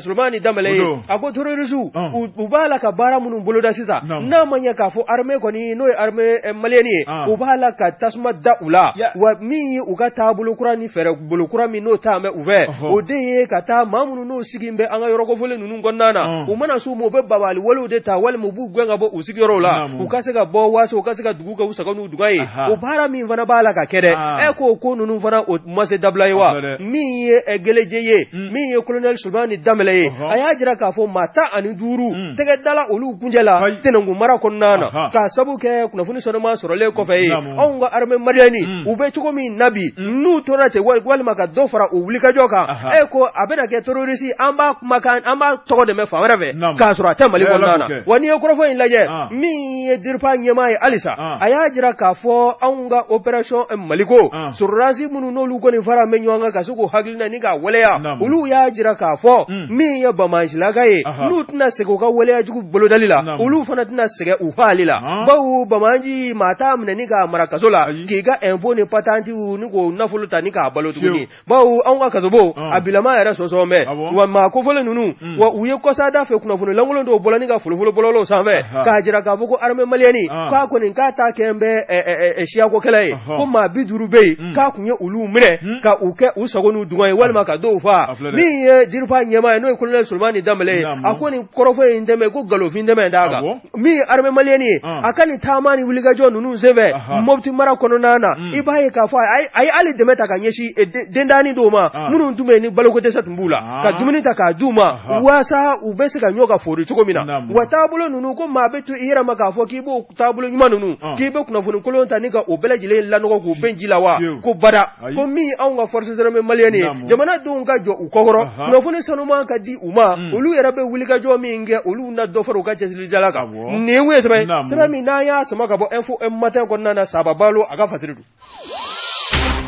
[SPEAKER 2] Solomani Danbɛlɛ ye, a ko terroriste u b'a la ka baara minnu boloda sisan, n'a ma ɲɛ k'a fɔ armée kɔni, n'o ye armée malienne ye, u b'a la ka tasuma da u la. Wa min ye u ka taabolo kura ni fɛɛrɛ bolo kura min n'o taa bɛ u fɛ, o de ye ka taa maa minnu n'o sigi bɛ an ka yɔrɔ kofɔlen ninnu kɔnɔna na, u mana s'u ma, u bɛ babali walew de ta walima u b'u gɛn ka bɔ u sigiyɔrɔw la, u ka se ka bɔ waasa u ka se ka dugu kɛ u sago n'u duga ye. O baara min fana b'a la ka kɛ dɛ, e ko ko ninnu fana o ma se dabila ye wa? Min ye gɛlɛjɛ ye, min ye colonel Solomani Danbɛlɛ ye, a y'a jira k'a fɔ maa 15 tɛgɛ dala olu kunjɛ la Tɛnɛnkun mara kɔnɔna na, k'a sabu kɛ kunnafoni sanuman sɔrɔlen kɔfɛ ye. Anw ka armée malienne u bɛ cogo min na bi, n'u tora ten walima ka dɔ fara u wulikajɔ kan, e ko a bɛna kɛ terroriste, an b'a kumakan, an b'a tɔgɔ de mɛn fan wɛrɛ fɛ k'a sɔrɔ a tɛ Mali kɔnɔna na. Wa n'i ye kɔrɔfɔ in lajɛ, min ye DIRPA ɲɛmaa ye halisa, a y'a jira k'a fɔ anw ka opération Maliko, sɔrɔdasi minnu n'olu kɔni fara bɛ ɲɔgɔn kan ka se k'u hakilina ni k'a waleya, olu y'a jira k'a fɔ min ye banbaancilaka ye, n'u tɛna sɛgɛn u ka waleya jugu bolodali la, olu fana tɛna sɛgɛn u faali la, bawo banbaanci maa t'a minɛ ni k'a mara kaso la k'i ka impôt ni patente ni k'o nafolo ta ni k'a balo tuguni, bawo anw ka kasobon a bilama yɛrɛ sɔsɔ mɛn. Wa maa kofɔlen ninnu, wa u ye kɔsada fɛ kunnafoni lankolon dɔw bɔla ni ka folofolo bɔlɔlɔw sanfɛ k'a jira k'a fɔ ko armée malienne k'a kɔni k'a ta kɛ bɛ siyako kɛlɛ ye, ko maa 50 bɛ yen k'a kun ye olu minɛ ka u kɛ u sago n'u dugan ye walima ka dɔw faa. Min ye DIRPA ɲɛmaa ye, n'o ye colonel Solomani Danbɛlɛ ye, a ko nin kɔrɔfɔ in tɛmɛ ko nkalonfin tɛmɛ d'a kan. Min ye armée malienne ye, a ka nin taama ni wulikajɔ ninnu senfɛ Mopti mara kɔnɔna na, i b'a ye k'a fɔ a ye hali dɛmɛ ta ka ɲɛsin dendanin dɔw ma minnu tun bɛ yen ni baloko dɛsɛ tun b'u la, ka dumuni ta k'a d'u ma waasa u bɛ se ka ɲɔ ka foori cogo min na. Wa taabolo ninnu, ko maa bɛ to i yɛrɛ ma k'a fɔ k'i b'o taabolo ɲuman ninnu, k'i bɛ kunnafoni kolon ta ni ka o bɛɛ lajɛlen lanɔgɔ k'u bɛn ji la wa? Ko bada. Ko min anw ka forces armées maliennes ye, jamanadenw ka jɔ u kɔkɔrɔ, kunnafoni sanuman ka di u ma, olu yɛrɛ bɛ wulikajɔ min kɛ, olu na dɔ fara u ka cɛsirijala kan. Nin ye sɛbɛn sɛbɛn min n'an y'a sama ka bɔ Info Matin kɔnɔna na, Saba Balo a ka fasiri don.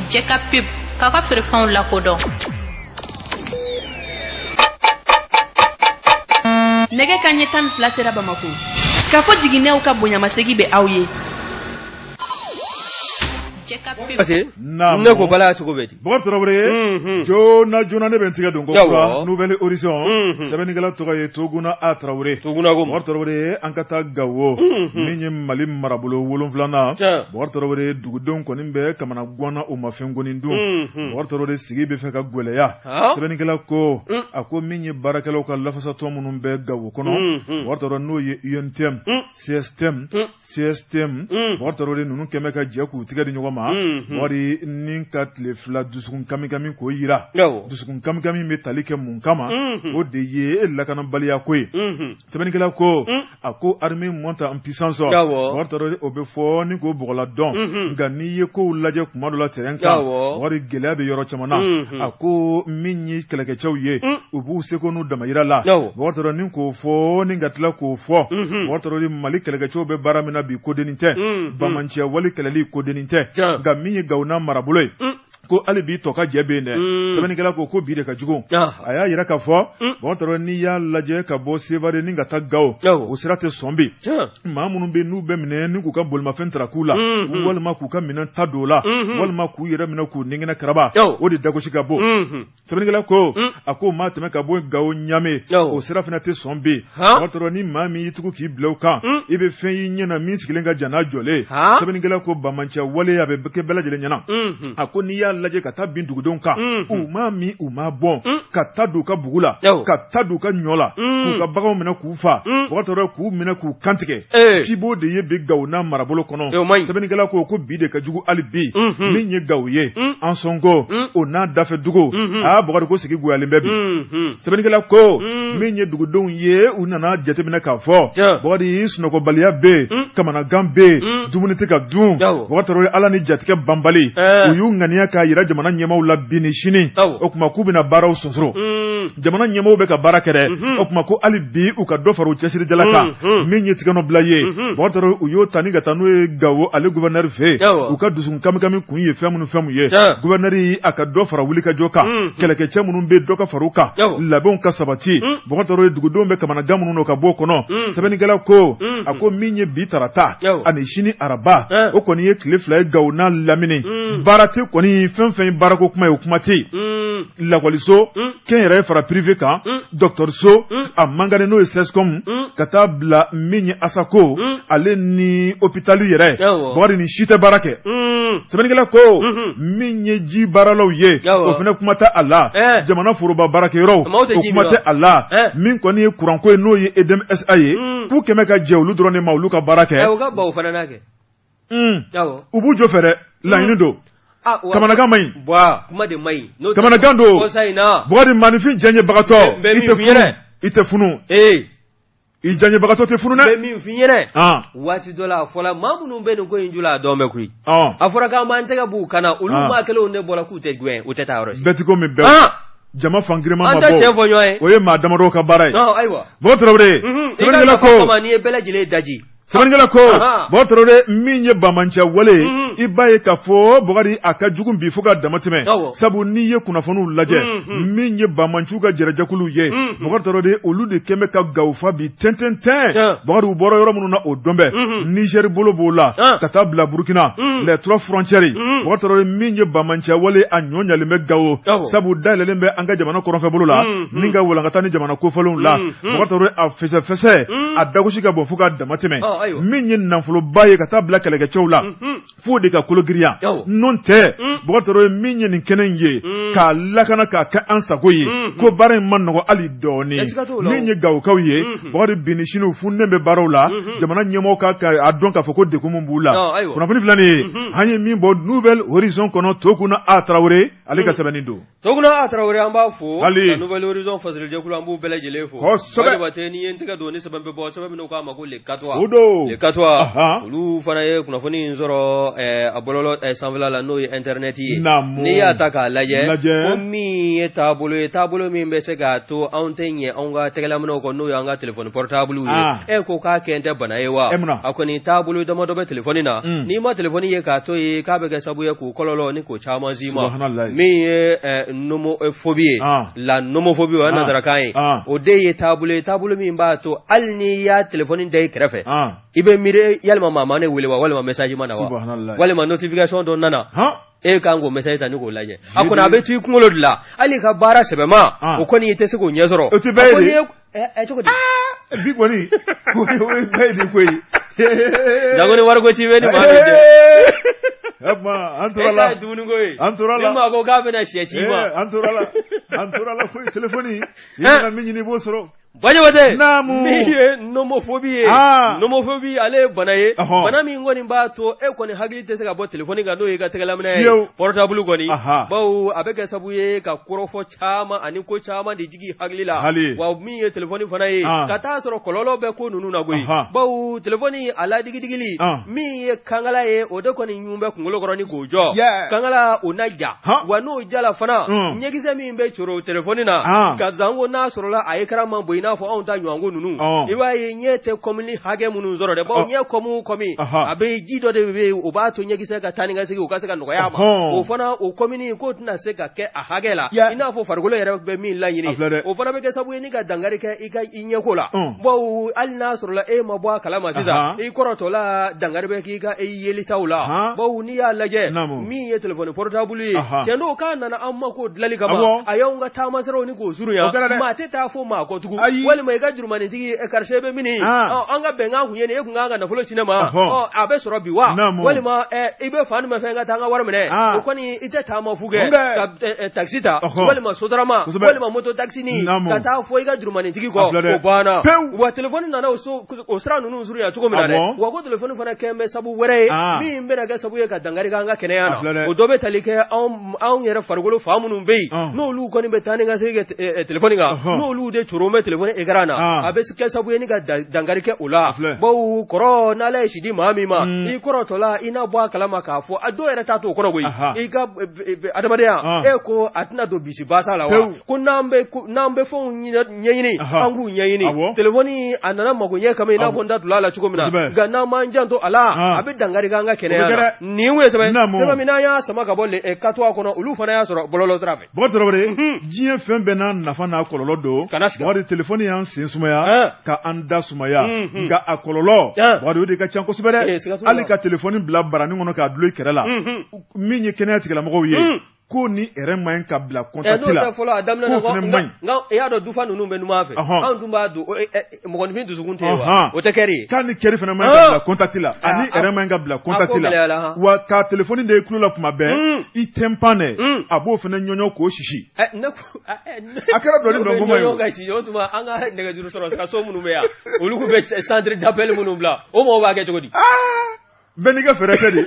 [SPEAKER 3] Jɛ ka pub k'aw ka feerefɛnw lakodɔn. Nɛgɛ kanɲɛ 12 sera Bamakɔ. K'a fɔ jiginɛw ka bonyamasegin bɛ aw ye.
[SPEAKER 2] Parce que ne ko bala cogo bɛ di?
[SPEAKER 1] Bɔkari Tarawele, joona joona ne bɛ n tigɛ don ko kura Nouvel Horizon, sɛbɛnnikɛla tɔgɔ ye Toguna A Tarawele.
[SPEAKER 2] Toguna ko
[SPEAKER 1] Bɔkari Tarawele, an ka taa Gawo, min ye Mali marabolo wolonfilanan. Bɔkari Tarawele, dugudenw kɔni bɛ kamana gan na, u ma fɛn kɔni dun. Bɔkari Tarawele, sigi bɛ fɛ ka gɛlɛya. Sɛbɛnnikɛla ko, a ko min ye baarakɛlaw ka lafasatɔn minnu bɛ Gawo kɔnɔ, Bɔkari Tarawele, n'o ye UNTM, CSTM, CSTM, Bɔkari Tarawele, ninnu kɛmɛ ka jɛ k'u tigɛ di ɲɔgɔn ma, Bɔkari, ni ka tile 2 dusukun kamikami k'o jira. Dusukun kamikami bɛ tali kɛ mun kama? O de ye lakanabaliya ko ye. Sɛbɛnnikɛla ko, a ko armée monte en puissance, Bɔkari Tarawele, o bɛ fɔ ni k'o bɔgɔla dɔn, nka n'i ye kow lajɛ kuma dɔ la terrain kan, Bɔkari, gɛlɛya bɛ yɔrɔ caman na. A ko min ye kɛlɛkɛcɛw ye, u b'u seko n'u damayira la, Bɔkari Tarawele, ni k'o fɔ ni ka tila k'o fɔ, Bɔkari Tarawele, Mali kɛlɛkɛcɛw bɛ baara min na bi, kodennin tɛ, banbaanciya wale kɛlɛli kodennin tɛ, nka min ye Gawo n'a marabolo ye. Ko hali bi tɔ ka jɛ bɛ yen dɛ. Sɛbɛnnikɛla ko bi de ka jugu. A y'a jira k'a fɔ Bɔkari Tarawele, n'i y'a lajɛ ka bɔ Sevare ni ka taa Gawo, o sira tɛ sɔn bi. Maa minnu bɛ n'u bɛ minɛ ni k'u ka bolimafɛn taraku la, walima k'u ka minɛn ta don la, walima k'u yɛrɛ minɛ k'u nigɛnɛ karaba, o de dagosi ka bon. Sɛbɛnnikɛla ko a ko maa tɛmɛ ka bɔ Gawo Ɲame, o sira fana tɛ sɔn bi. Bɔkari Tarawele, ni maa min y'i tugu k'i bila o kan, i bɛ fɛn y'i ɲɛ na min sigilen ka jan n'a jɔlen. Sɛbɛnnikɛla ko banbaanciya wale a bɛ kɛ bɛɛ lajɛlen ɲɛna. A ko n'i y'a lajɛ ka taa bin dugudenw kan, u ma min u ma bɔn, ka taa don u ka bugu la, ka taa don u ka ɲɔ la, k'u ka baganw minɛ k'u faa, Bɔkari Tarawele, k'u minɛ k'u kantigɛ, k'i b'o de ye bi Gawo n'a marabolo kɔnɔ. Sɛbɛnnikɛla ko bi de ka jugu hali bi. Min ye Gawo ye, Ansɔngo o n'a dafɛ dugu, aa Bɔkari, ko sigi goyalen bɛ bi. Sɛbɛnnikɛla ko min ye dugudenw ye, u nana jateminɛ k'a fɔ Bɔkari, sunɔgɔbaliya bɛ yen, kamanagan bɛ yen, dumuni tɛ ka dun. Bɔkari Tarawele, Ala ni jatigɛ banbali, u y'u ŋaniya k'a jira jamana ɲɛmaaw la bi ni sini, o tuma k'u bɛna baaraw sonsoro. Jamana ɲɛmaaw bɛ ka baara kɛ dɛ, o tuma ko hali bi u ka dɔ fara u cɛsirijala kan. Min ye tigɛnɔbila ye, Bɔkari Tarawele, u y'o ta ni ka taa n'o ye Gawo ale gouverneur fɛ yen. U ka dusukun kamikami kun ye fɛn minnu fɛn ye, gouverneur a ka dɔ fara wulikajɔ kan, kɛlɛkɛcɛ minnu bɛ dɔ ka fara u kan, labɛnw ka sabati. Bɔkari Tarawele, dugudenw bɛ kamanagan minnu na ka bɔ o kɔnɔ. Sɛbɛnnikɛla ko a ko min ye bi tarata ani sini araba, o kɔni ye tile 2 ye Gawo n'a lamini, baara tɛ kɔni, fɛn fɛn ye baarako kuma ye, o kuma tɛ yen. Lakɔliso kɛnyɛrɛye fara privé kan, dɔgɔtɔrɔso a mankani n'o ye CSCOM, ka taa bila min ye ASACO ale ni hôpital yɛrɛ, Bɔkari, nin si tɛ baara kɛ. Sɛbɛnnikɛla ko min ye ji baaralaw ye, o fana kuma tɛ a la. Jamana foroba baarakɛyɔrɔw, o kuma tɛ a la. Min kɔni ye kuranko ye, n'o ye EDM SA ye, k'u kɛmɛ ka jɛ olu dɔrɔn de ma olu ka baara kɛ. U b'u jɔ fɛ dɛ, laɲini don. Kamanagan man ɲi,
[SPEAKER 2] kuma de man
[SPEAKER 1] ɲi, kamanagan don. Bɔkari, maaninfin diyaɲebagatɔ, i tɛ funu, i tɛ funu, i diyaɲebagatɔ tɛ funu dɛ.
[SPEAKER 2] N bɛ min f'i ɲɛna, waati dɔ la a fɔla maa minnu bɛ nin ko in ju la, a dɔn bɛ koyi. A fɔra k'an b'an tɛgɛ b'u kan na, olu maa kelenw de bɔra k'u tɛ gɛn, u tɛ taa yɔrɔ si.
[SPEAKER 1] Bɛɛ ti ko min bɛɛ jama fan girinman ma
[SPEAKER 2] bɔ, an tɛ tiɲɛ fɔ ɲɔgɔn ye,
[SPEAKER 1] o ye maa damadɔw ka baara ye.
[SPEAKER 2] Ayiwa,
[SPEAKER 1] Bɔkari Tarawele,
[SPEAKER 2] sɛbɛnnikɛla ko n'i ye bɛɛ lajɛlen daji.
[SPEAKER 1] Sɛbɛnnikɛla ko Bɔkari Tarawele, min ye banbaanciya wale ye, i b'a ye k'a fɔ Bɔkari, a ka jugu bi fo ka dama tɛmɛ, sabu n'i ye kunnafoniw lajɛ, min ye banbaanciw ka jɛrɛjɛkuluw ye, Bɔkari Tarawele, olu de kɛn bɛ ka Gawo fa bi tɛntɛntɛn. Bɔkari, u bɔra yɔrɔ minnu na, o dɔn bɛ. Nizɛri bolo b'o la, ka taa bila Burukina, les trois frontières. Bɔkari Tarawele, min ye banbaanciya wale, a ɲɔ ɲalen bɛ Gawo, sabu dayɛlɛlen bɛ an ka jamana kɔrɔnfɛ bolo la ni ka walankata ni jamana kofɔlenw la. Bɔkari Tarawele, a fɛsɛfɛsɛ, a dagosi ka bon fo ka dama tɛmɛ. Min ye nafoloba ye ka taa bila kɛlɛkɛcɛw la, f'o de ka kologirinya, n'o tɛ, Bɔkari Tarawele, min ye nin kɛnɛ in ye k'a lakana k'a kɛ an sago ye, ko baara in man nɔgɔ hali dɔɔnin. Min ye Gawokaw ye, Bɔkari, bi ni sini u fununen bɛ baaraw la. Jamana ɲɛmɔgɔw ka a dɔn k'a fɔ ko degun min b'u la. Kunnafoni filɛ nin ye, an ye min bɔ Nouvel Horizon kɔnɔ, Tokuna A Tarawele ale ka sɛbɛnni don.
[SPEAKER 2] Tokuna A Tarawele, an b'a fo. Hali. Ka Nouvel Horizon fasirijɛkulu, an b'u bɛɛ lajɛlen fo.
[SPEAKER 1] Kosɛbɛ.
[SPEAKER 2] Jabatɛ, n'i ye n tɛgɛ don ni sɛbɛn bɛ bɔ, sɛbɛn min n'u k'a ma ko Le Katois.
[SPEAKER 1] O don.
[SPEAKER 2] Le Katois. Ahan. Olu fana ye kunnafoni in sɔrɔ a bɔlɔlɔ sanfɛla la, n'o ye internet ye.
[SPEAKER 1] Naamu.
[SPEAKER 2] N'i y'a ta k'a lajɛ.
[SPEAKER 1] Lajɛ.
[SPEAKER 2] Ko min ye taabolo ye, taabolo min bɛ se k'a to anw tɛ ɲɛ anw ka tɛgɛlaminɛw kɔ, n'o y'an ka téléphone portable ye.
[SPEAKER 1] Ah.
[SPEAKER 2] E ko k'a kɛn tɛ bana ye wa?
[SPEAKER 1] E mun na?
[SPEAKER 2] A kɔni taabolo damadɔ bɛ téléphone na. N'i ma téléphone ye k'a to yen, k'a bɛ kɛ sababu ye k'o kɔlɔlɔ ni k'o caman s'i ma. Min ye nomophobie ye, la nomophobie, o ye nansarakan ye, o de ye taabolo ye, taabolo min b'a to hali n'i y'a téléphone da i kɛrɛfɛ, i bɛ miiri yalima maa ma ne wele wa, walima message ma na wa, walima notification dɔ nana, e kan k'o message ta ni k'o lajɛ. A kɔni a bɛ to i kunkolo de la, hali i ka baara sɛbɛma, o kɔni i tɛ se k'o ɲɛ sɔrɔ.
[SPEAKER 1] O tɛ bɛɛ ye.
[SPEAKER 2] Cogo di?
[SPEAKER 1] Bi kɔni o ye bɛɛ ye de koyi.
[SPEAKER 2] Jango ni wariko ci bɛ ni maa min
[SPEAKER 1] cɛ. O tuma an tora la.
[SPEAKER 2] E ta ye dumuniko ye.
[SPEAKER 1] An tora
[SPEAKER 2] la. Ni maa ko k'a bɛna sɛ ci i ma.
[SPEAKER 1] An tora la. An tora la koyi, telefɔni. I mana min ɲini i b'o sɔrɔ.
[SPEAKER 2] Bajabate.
[SPEAKER 1] Naamu.
[SPEAKER 2] Min ye nomophobie ye. Nomophobie, ale ye bana ye. Bana min kɔni b'a to e kɔni hakili tɛ se ka bɔ telefɔni kan, n'o y'i ka tɛgɛlaminɛ ye. Portable kɔni. Bawo a bɛ kɛ sababu ye ka kɔrɔfɔ caman ani ko caman de jigin hakili la.
[SPEAKER 1] Hali.
[SPEAKER 2] Wa min ye telefɔni fana ye. Ka taa sɔrɔ kɔlɔlɔ bɛ ko ninnu na koyi. Bawo telefɔni a ladigidigili. Min ye kankala ye, o de kɔni ɲun bɛ kunkolo kɔrɔ ni k'o jɔ. Kankala o na ja. Wa n'o jala fana. Ɲɛkisɛ min bɛ coro telefɔni na. Ka zanko n'a sɔrɔla a écran man bon i n'a n'a fɔ anw ta ɲɔgɔnko ninnu i b'a ye ɲɛ tɛ kɔmini hakɛ minnu sɔrɔ dɛ bawo ɲɛ kɔmi o kɔmi a bɛ ji dɔ de bɛ yen o b'a to ɲɛkisɛ ka taa ni ka segin o ka se ka nɔgɔya a ma o fana o kɔmini k'o tɛna se ka kɛ a hakɛ la i n'a fɔ farikolo yɛrɛ bɛ min laɲini o fana bɛ kɛ sababu ye ni ka dankari kɛ i ka i ɲɛko la bawo hali n'a sɔrɔla e ma bɔ a kalama sisan i kɔrɔtɔla dankari bɛ k'i ka i yelitaw la bawo n'i y'a lajɛ min ye telefɔni portable ye tiɲɛ don k'a nana an ma ko dilali kama a y'anw ka taamasiraw ni k'o surunya maa tɛ taa fo maa kɔ tugun walima i ka jurumanitigi karisa e bɛ min an ka bɛnkan kun ye nin e kun kan ka nafolo ci ne ma a bɛ sɔrɔ bi wa walima i bɛ fan jumɛn fɛ n ka taa n ka wari minɛ o kɔni i tɛ taama fu kɛ ka takisi ta walima sotarama walima moto takisinin ka taa fo i ka jurumanitigi kɔ o banna wa telefɔni nana o sira ninnu surunya cogo min na dɛ wa ko telefɔni fana kɛlen bɛ sabu wɛrɛ ye min bɛna kɛ sabu ye ka dankari k'an ka kɛnɛya na o dɔ bɛ tali kɛ anw yɛrɛ farikolo fan minnu bɛ yen n'olu kɔni bɛ taa ni ka segin kɛ telefɔni kan n'olu de coron bɛ telefɔni écran na a bɛ kɛ sabu ye ni ka dankari kɛ o la bawo kɔrɔ n'Ala ye si di maa min ma i kɔrɔtɔla i na bɔ a kalama k'a fɔ a dɔw yɛrɛ t'a t'o kɔnɔ koyi i ka adamadenya e ko a tɛna don bisibasa la wa ko n'an bɛ fɛnw ɲɛɲini an k'u ɲɛɲini telefɔni a nana magoɲɛ kama i n'a fɔ n da donna a la cogo min na nka n'an m'an janto a la a bɛ dankari k'an ka kɛnɛya la nin ye sɛbɛn sɛbɛn min n'an y'a sama ka bɔ K3 kɔnɔ olu fana y'a sɔrɔ bɔlɔlɔ sira fɛ.
[SPEAKER 1] Bɔkari Tarawele diɲɛ fɛn bɛɛ n'a nafa n'a kɔlɔlɔ don Bɔkari telefɔni y'an sen sumaya ka an da sumaya nka a kɔlɔlɔ Bɔkari o de ka ca kosɛbɛ dɛ hali ka telefɔni bila baranin kɔnɔ k'a dulon i kɛrɛ la min ye kɛnɛya tigilamɔgɔw ye ko ni yɛrɛ man ɲi ka bila contact la
[SPEAKER 2] fɔlɔ a daminɛ k'o fana man ɲi nka i y'a dɔn dufa ninnu bɛ numan fɛ anw dun b'a don mɔgɔninfin dusukun tɛ yen wa o tɛ kɛri ye
[SPEAKER 1] k'a ni kɛri fana man ɲi ka bila contact la ani yɛrɛ man ɲi ka bila contact la wa ka telefɔni da i tulo la tuma bɛɛ i tympan dɛ a b'o fana ɲɔɲɔ k'o sisi a kɛra dɔnni dɔn kuma ye
[SPEAKER 2] o ka sisi o tuma an ka nɛgɛjuru sɔrɔ sira so minnu bɛ yan olu bɛ centre d'appel minnu bila o mɔgɔw b'a kɛ cogo di
[SPEAKER 1] bɛɛ n'i ka fɛɛrɛ kɛ de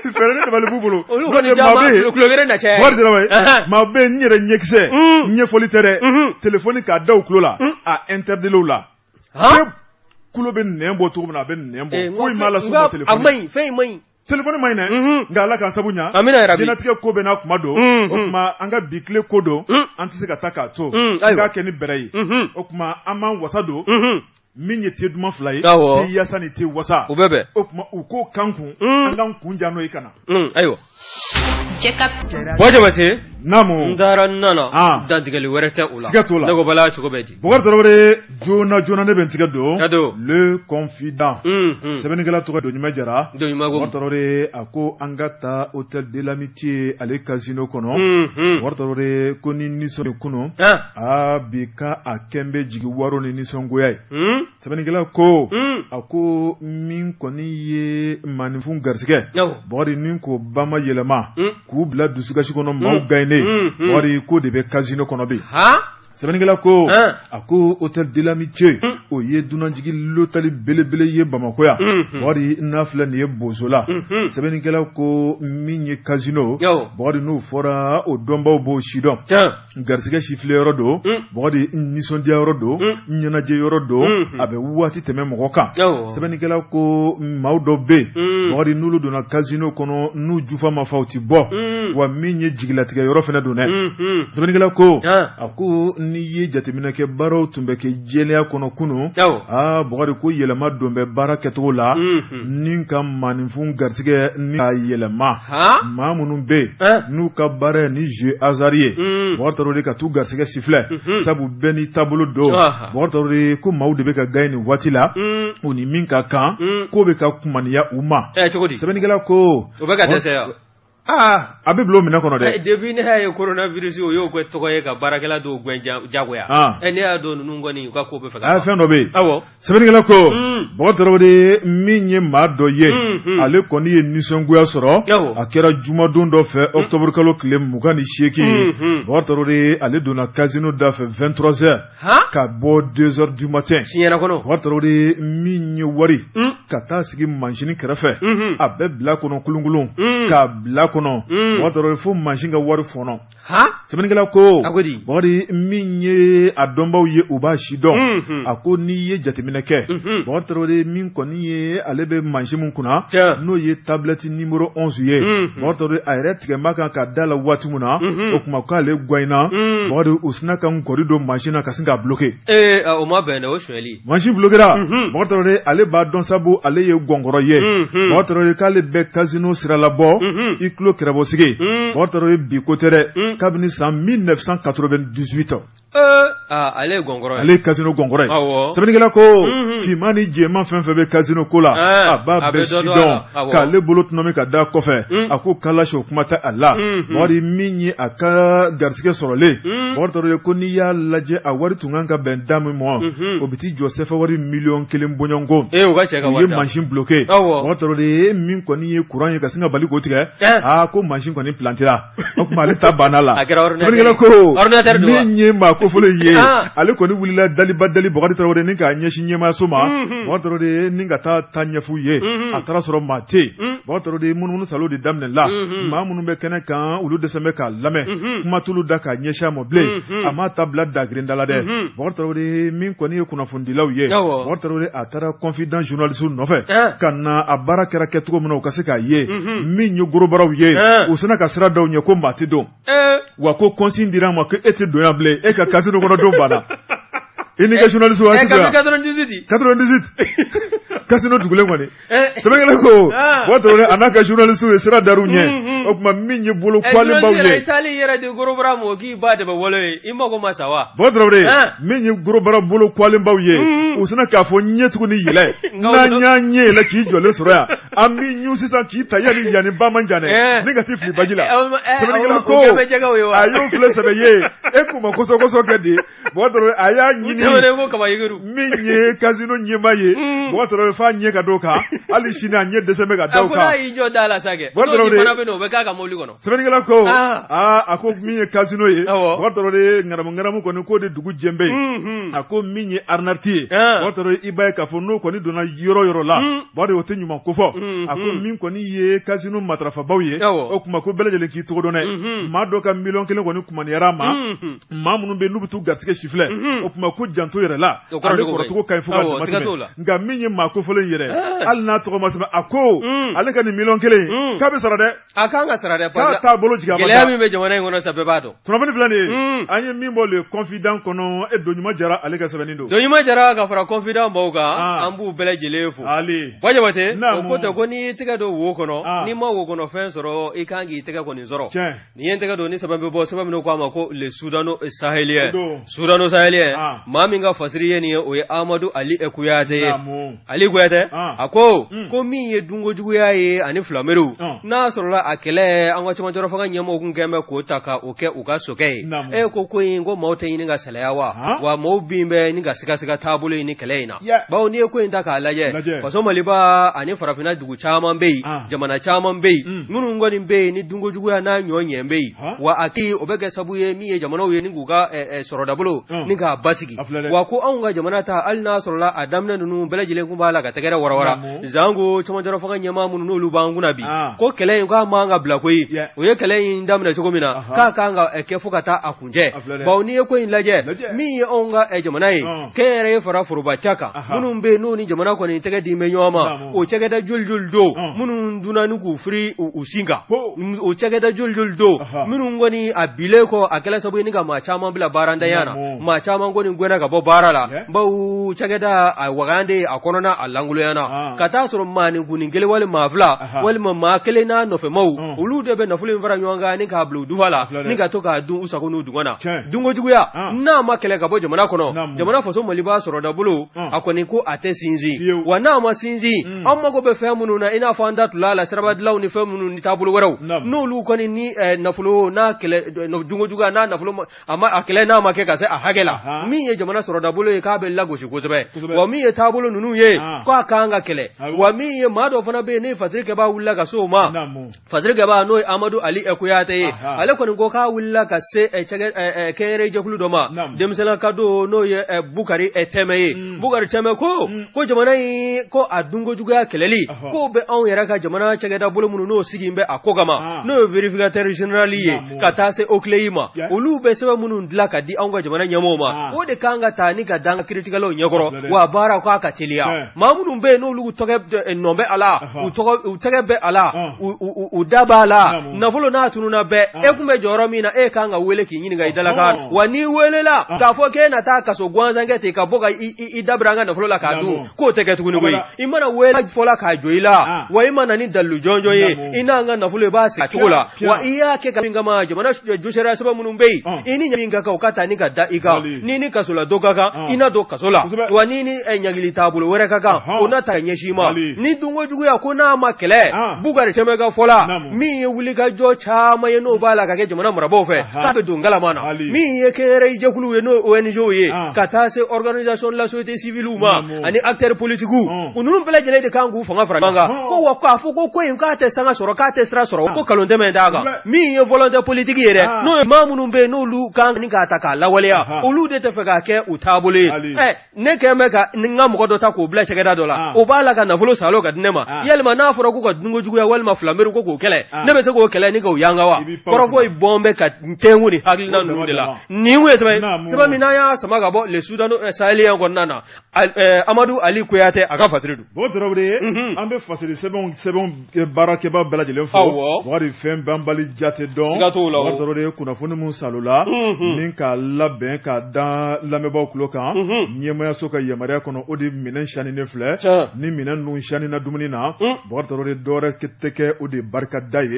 [SPEAKER 1] fɛɛrɛ ni dabali b'u bolo
[SPEAKER 2] olu kɔni caman tulo na caya
[SPEAKER 1] Bɔkari Tarawele maa bɛ yen n yɛrɛ ɲɛkisɛ ɲɛfɔli tɛ dɛ telefɔni k'a da u tulo la a interdit u la tulo bɛ nɛn bɔ cogo min na a bɛ nɛn bɔ foyi m'a las'u ma telefɔni
[SPEAKER 2] a man ɲi fɛn in man ɲi
[SPEAKER 1] telefɔni man ɲi dɛ nka Ala k'an sabu ɲa
[SPEAKER 2] amina yarabi
[SPEAKER 1] diɲɛlatigɛ ko bɛɛ n'a kuma don o tuma an ka bi tile ko don an tɛ se ka taa k'a to an k'a kɛ ni bɛrɛ ye o tuma an b'an wasa don min ye te duman fila ye te yasa ni te wasa
[SPEAKER 2] o bɛ bɛn
[SPEAKER 1] o tuma u k'o k'an kun an k'an kun ja n'o ye ka na
[SPEAKER 2] ayiwa Bɔ Jabate
[SPEAKER 1] naamu
[SPEAKER 2] n taara n nana dantigɛli wɛrɛ tɛ o la
[SPEAKER 1] siga t'o la
[SPEAKER 2] ne ko bala cogo bɛ di
[SPEAKER 1] Bɔkari Tarawele joona joona ne bɛ n tigɛ don ka don le confident sɛbɛnnikɛla tɔgɔ Dɔnɲuman Jara
[SPEAKER 2] Dɔnɲuman
[SPEAKER 1] Bɔkari Tarawele a ko an ka taa hôtel de l'amitié ale casino kɔnɔ Bɔkari Tarawele ko ni nisɔn kunun aa bi ka a kɛn bɛ jigi waro ni nisɔngoya ye sɛbɛnnikɛla ko a ko min kɔni ye maaninfin garisɛgɛ Bɔkari ni k'o bama yɛlɛma k'u bila dusukasi kɔnɔ maaw gagné Bɔkari k'o de bɛ casino kɔnɔ bi sɛbɛnnikɛla ko a ko hôtel de l'amitié o ye dunanjigi lotali belebele ye Bamakɔ yan Bɔkari n'a filɛ nin ye Bozola sɛbɛnnikɛla ko min ye casino Bɔkari n'o fɔra o dɔnbaw b'o sidɔn garisɛgɛ sifilɛ yɔrɔ don Bɔkari nisɔndiya yɔrɔ don ɲɛnajɛ yɔrɔ don a bɛ waati tɛmɛ mɔgɔ kan sɛbɛnnikɛla ko maa dɔ bɛ yen Bɔkari n'olu donna casino kɔnɔ n'u jufa ma fa u ti bɔ wa min ye jigilatigɛ yɔrɔ fana don dɛ sɛbɛnnikɛla ko a ko n'i ye jateminɛ kɛ baaraw tun bɛ kɛ jɛlenya kɔnɔ kunun aa Bɔkari ko yɛlɛma don bɛ baara kɛcogo la ni ka maaninfin garisɛgɛ ni k'a yɛlɛma maa minnu bɛ yen n'u ka baara ye ni jeu hasard ye Bɔkari Tarawele ka t'u garisɛgɛ sifilɛ sabu bɛɛ n'i taabolo don Bɔkari Tarawele ko maaw de bɛ ka gagner nin waati la u ni min ka kan k'o bɛ ka kumaniya u ma sɛbɛnnikɛla ko
[SPEAKER 2] o bɛ ka dɛsɛ
[SPEAKER 1] Aa a bɛ bila o minɛ kɔnɔ dɛ
[SPEAKER 2] depuis ne y'a ye coronavirus o y'o kɛ tɔgɔ ye ka baarakɛla dɔw gɛn jagoya ne y'a dɔn ninnu kɔni u ka ko bɛ fɛ
[SPEAKER 1] ka fɛn dɔ bɛ yen sɛbɛnnikɛla ko Bɔkari Tarawele min ye maa dɔ ye ale kɔni ye nisɔngoya sɔrɔ a kɛra jumadon dɔ fɛ octobre kalo tile 28 Bɔkari Tarawele ale donna casino da fɛ 23 heures ka bɔ 2 heures du matin
[SPEAKER 2] Bɔkari
[SPEAKER 1] Tarawele min ye wari ka taa sigi mansin kɛrɛfɛ a bɛ bila kɔnɔ kolonkolon k'a bila kɔnɔ Bubakari Tarawele fo mansin ka wari fɔnɔ. Sɛbɛnnikɛla ko Bakari min ye a dɔnbaw ye u b'a si dɔn a ko n'i ye jateminɛ kɛ Bakari Tarawele min kɔni ye ale bɛ mansin min kunna n'o ye tablette numéro 11 ye Bakari Tarawele a yɛrɛ tigɛba kan ka da la waati min na o tuma k'ale gɛnna Bakari u sinna ka nkɔri don mansin na ka sin k'a bloquer.
[SPEAKER 2] O ma bɛn dɛ o sonyali.
[SPEAKER 1] Mansin bloquera Bakari Tarawele ale b'a dɔn sabu ale ye gɔnkɔrɔ ye Bakari Tarawele k'ale bɛ casino siralabɔ i tulo kɛrɛbɔsigi Bakari Tarawele bi ko tɛ dɛ kabini san 1998
[SPEAKER 2] ale ye gɔnkɔrɔ ye
[SPEAKER 1] ale ye casino gɔnkɔrɔ ye sɛbɛnnikɛla ko finman ni jɛman fɛn fɛn bɛ casino ko la a b'a bɛɛ si dɔn k'ale bolo tɔnɔmi ka da kɔfɛ a ko kalashi o kuma tɛ a la Bakari min ye a ka garisɛgɛ sɔrɔlen Bakari Tarawele ko n'i y'a lajɛ a wari tun kan ka bɛn da min ma o bɛ t'i jɔ sefa wari miliyɔn 1 bɔɲɔgɔnko u ye mansin bloqué Bakari Tarawele min kɔni ye kuran ye ka sin ka bali k'o tigɛ aa ko mansin kɔni plantera o tuma ale ta banna la sɛbɛnnikɛla ko min ye maa kofɔlen ye ale kɔni wulila daliba dali Bakari Tarawele ni k'a ɲɛsin ɲɛmaayaso ma Bakari Tarawele ni ka taa ta ɲɛf'u ye a taara sɔrɔ maa tɛ yen Bakari Tarawele munumunu salo de daminɛ la maa minnu bɛ kɛnɛ kan olu dɛsɛ bɛ k'a lamɛn kuma t'olu da k'a ɲɛsin a ma bilen a m'a ta bila dagirinda la dɛ Bakari Tarawele min kɔni ye kunnafonidilaw ye Bakari Tarawele a taara confident journaliste nɔfɛ ka na a baara kɛra kɛcogo min na u ka se k'a ye min ye gorobaraw ye u sinna ka sira da u ɲɛ ko maa tɛ don wa ko consigne dira a ma ko e tɛ don yan bilen e ka casino kɔnɔ don banna i n'i ka journaliste waati
[SPEAKER 2] 98
[SPEAKER 1] 98 casino dugulen kɔni sɛbɛnnikɛla ko Bakari Tarawele a n'a ka journaliste ye sira dar'u ɲɛ o tuma min ye bolo kwalenbaw ye
[SPEAKER 2] i taali yɛrɛ di gorobara ma k'i ba de bɛ wolo ye i mago ma sa wa
[SPEAKER 1] Bakari Tarawele min ye gorobara bolo kwalenbaw ye u sinna k'a fɔ ɲɛ tugun ni yɛlɛ n'an y'a ɲɛ yɛlɛ k'i jɔlen sɔrɔ yan an b'i ɲun sisan k'i ta yanni yanni ba man jan dɛ ni ka t'i fili baji la sɛbɛnnikɛla ko a y'o filɛ sɛbɛ ye e k'u ma kɔsɔkɔsɔ kɛ de Bakari Tarawele a y'a ɲini min ye casino ɲɛmaa ye Bakari Tarawele f'a ɲɛ ka d'o kan hali sini a ɲɛ dɛsɛ bɛ ka da o kan
[SPEAKER 2] n'a y'i jɔ da la sa kɛ n'o fana bɛ na o bɛ k'a ka mobili kɔnɔ
[SPEAKER 1] sɛbɛnnikɛla ko aa a ko min ye casino ye Bakari Tarawele ŋaramu ŋaramu kɔni k'o de dugu jɛlen bɛ yen a ko min ye arnaque ye Bakari Tarawele i b'a ye k'a fɔ n'o kɔni donna yɔrɔ yɔrɔ la Bakari o tɛ ɲuman kofɔ a ko min kɔni ye casino matarafabaw ye o tuma ko bɛɛ lajɛlen k'i tɔgɔ dɔn dɛ maa dɔ ka miliyɔn 1 kɔni kumaniyara a ma maa minnu bɛ n'u bɛ t'u garisɛgɛ sifilɛ o tuma ko janto yɛrɛ la ale kɔrɔcogo ka ɲi fo ka dama tɛmɛ nka min ye maa kofɔlen yɛrɛ hali n'a tɔgɔ ma sɛbɛn a ko ale ka nin miliyɔn 1 k'a bɛ sara dɛ
[SPEAKER 2] a kan ka sara dɛ
[SPEAKER 1] k'a t'a bolo jigin a
[SPEAKER 2] ma gɛlɛya min bɛ jamana in kɔnɔ sa bɛɛ b'a dɔn
[SPEAKER 1] kunnafoni filɛ nin ye an ye min bɔ le confident kɔnɔ e Dɔnɲuman Jara ale ka sɛbɛnni don
[SPEAKER 2] Dɔnɲuman Jara ka fara confident maaw kan an b'u bɛɛ lajɛlen fo
[SPEAKER 1] ali
[SPEAKER 2] Buwa Jabate o ko tɛ ko n'i y'i tɛgɛ don wo kɔnɔ n'i ma wo kɔnɔ fɛn sɔrɔ i kan k'i tɛgɛ kɔni sɔrɔ Ni ye n tɛgɛ don ni sɛbɛn bɛ bɔ sɛbɛn min k'a ma ko le Soudano Sahélien Soudano Sahélien maa min ka fasiri ye nin ye o ye Amadu Ali Kuyate ye Ali Kuyate a ko ko min ye dunkojuguya ye ani filameriw n'a sɔrɔla a kɛlɛ an ka cɛmancɛrɔ fanga ɲɛmɔgɔw kun kɛn bɛ k'o ta ka o kɛ u ka sokɛ ye e ko ko in ko maaw tɛ ɲini ka salaya wa wa maaw bin bɛ ni ka sigasiga taabolo in ni kɛlɛ in na bawo n'i ye ko in ta k'a lajɛ faso Maliba ani farafinna dugu caman bɛ yen jamana caman bɛ yen minnu kɔni bɛ yen ni dunkojuguya n'a ɲɔ ɲɛ bɛ yen wa a k'i o bɛ kɛ sabu ye min ye jamanaw ye ni k'u ka sɔrɔdabolo ni k'a basigi wa ko anw ka jamana ta hali n'a sɔrɔla a daminɛ ninnu bɛɛ lajɛlen kun b'a la ka tɛgɛrɛ warawara zanko cɛmancɛrɔ fanga ɲɛmaa minnu n'olu b'an kunna bi ko kɛlɛ in k'a man ka bila koyi u ye kɛlɛ in daminɛ cogo min na k'a kan ka kɛ fo ka taa a kuncɛ bawo n'i ye ko in lajɛ min ye anw ka jamana ye kɛnyɛrɛye fara foroba ca kan minnu bɛ yen n'u ni jamana kɔni tɛgɛ di bɛ ɲɔgɔn ma o cakɛda joli joli don minnu dunna ni k'u firi u sin kan o cakɛda joli joli don minnu kɔni a bilen kɔ a kɛla sababu ye ni ka maa caman bila baarantanya na maa caman kɔni gɛnna ka bɔ baara la bawo cakɛda a wagande a kɔnɔna a lankoloyana ka taa sɔrɔ maaninkunnin kelen wali maa fila walima maa kelen n'a nɔfɛmaw olu de bɛ nafolo in fara ɲɔgɔn kan ni k'a bila u dufa la ni ka to k'a dun u sago n'u dungɔ na dunkojuguya n'a ma kɛlɛ ka bɔ jamana kɔnɔ jamana faso Maliba sɔrɔdabolo a kɔni ko a tɛ sinsin wa n'a ma sinsin an mago bɛ fɛn minnu na i n'a fɔ an da tula la sirabadilanw ni fɛn minnu ni taabolo wɛrɛw n'olu kɔni ni nafolo n'a kɛlɛ dunkojuguya n'a nafolo a ma a kɛlɛ n'a ma kɛ ka se a hakɛ la min ye jamana jamana sɔrɔdabolo ye k'a bɛ lagosi kosɛbɛ, wa min ye taabolo ninnu ye, k'a kan ka kɛlɛ, wa min ye maa dɔ fana bɛ yen ni fasirikɛbaa wulila ka se o ma. Fasirikɛbaa n'o ye Amadu Ali Kuyate ye, ale kɔni ko k'a wulila ka se kɛnyɛrɛye jɛkulu dɔ ma, denmisɛnnin ka don n'o ye Bukari Tɛmɛ ye. Bukari Tɛmɛ ko ko jamana in ko a dunkojuguya kɛlɛli k'o bɛ anw yɛrɛ ka jamana cakɛda bolo minnu n'o sigi bɛ a ko kama, n'o ye vérificateur général ye ka taa se OCLEI ma, olu bɛ sɛbɛn minnu dilan ka di anw ka jamana ɲɛmɔgɔw ma, o de kan ka taa ni ka da an ka kiritigɛlaw ɲɛkɔrɔ, wa baara k'a ka teliya. Maa minnu bɛ yen n'olu tɔgɔ nɔ bɛ a la, u tɔgɔ u tɛgɛ bɛ a la, u da b'a la, nafolo n'a tununna bɛɛ, e tun bɛ jɔyɔrɔ min na, e kan ka wele k'i ɲininka i dalakan. Wa n'i welela k'a fɔ k'e na taa kaso gansan kɛ ten ka bɔ ka i dabira an ka nafolo la k'a dun, k'o tɛ kɛ tuguni koyi. I mana wele fɔla k'a jɔ i la, wa i ma na ni dalilu jɔnjɔn ye, i n'an ka nafolo i b'a sigi a cogo la, wa i y'a kɛ ka min kama, jamana josariya sɛbɛn minnu bɛ yen, i ni min ka kan o ka taa ni ka da i kan, n'i ni kasoladon ka kan, i na don kaso la, wa n'i ni ɲangili taabolo wɛrɛ ka kan, o na ta ɲɛsin i ma. Ni dunko juguya ko n'a ma kɛlɛ, Bukari Tɛmɛ ka fɔ la, min ye wulikajɔ caman ye n'o b'a la ka kɛ jamana marabaaw fɛ, k'a bɛ don galama na, min ye kɛnyɛrɛye jɛkuluw ye n'o ye ONG ye, ka taa se organisation de la société civile ma ani acteurs politiques, u ninnu bɛɛ lajɛlen de kan k'u fanga fara ɲɔgɔn kan. Ko wa k'a fɔ ko ko in k'a tɛ sanga sɔrɔ, k'a tɛ sira sɔrɔ, ko nkalon tɛmɛ t'a kan. Min ye volonté politique ye dɛ, n'o ye maa minnu bɛ yen n'olu kan ni k'a ta k'a lawaleya, olu de tɛ fɛ k'a kɛ u taabolo ye. Ɛ, ne kɛn bɛ ka n ka mɔgɔ dɔ ta k'o bila cakɛda dɔ la, o b'a la ka nafolo salo ka di ne ma, yalima n'a fɔra k'u ka dunko juguya walima filanbere ko k'o kɛlɛ, ne bɛ se k'o kɛlɛ ni k'o yanga wa? Kɔrɔfɔ in bɔn bɛ ka tɛnku ni hakilina ninnu de la. Nin kun ye sɛbɛn sɛbɛn min n'an y'a sama ka bɔ Le Soudan Sahélien kɔnɔna na, Amadu Ali Kuyate a ka fasiri don.
[SPEAKER 1] Bɔkari Tarawele, an bɛ fasiri sɛbɛnw sɛbɛnw baarakɛbaa bɛɛ lajɛlen fo. Awɔ. Bɔkari, fɛn banbali jate dɔn.
[SPEAKER 2] Siga t'o la o.
[SPEAKER 1] Bɔkari Tarawele, kunnafoni min salola. Ni k'a labɛn k'a da lamɛnbaaw tulo kan. Ɲɛmayaso ka yamaruya kɔnɔ, o de minɛn saninen filɛ. Tiɲɛ. Ni minɛn ninnu sanina dumuni na. Bɔkari Tarawele, dɔwɛrɛ tɛ kɛ o de barikada ye.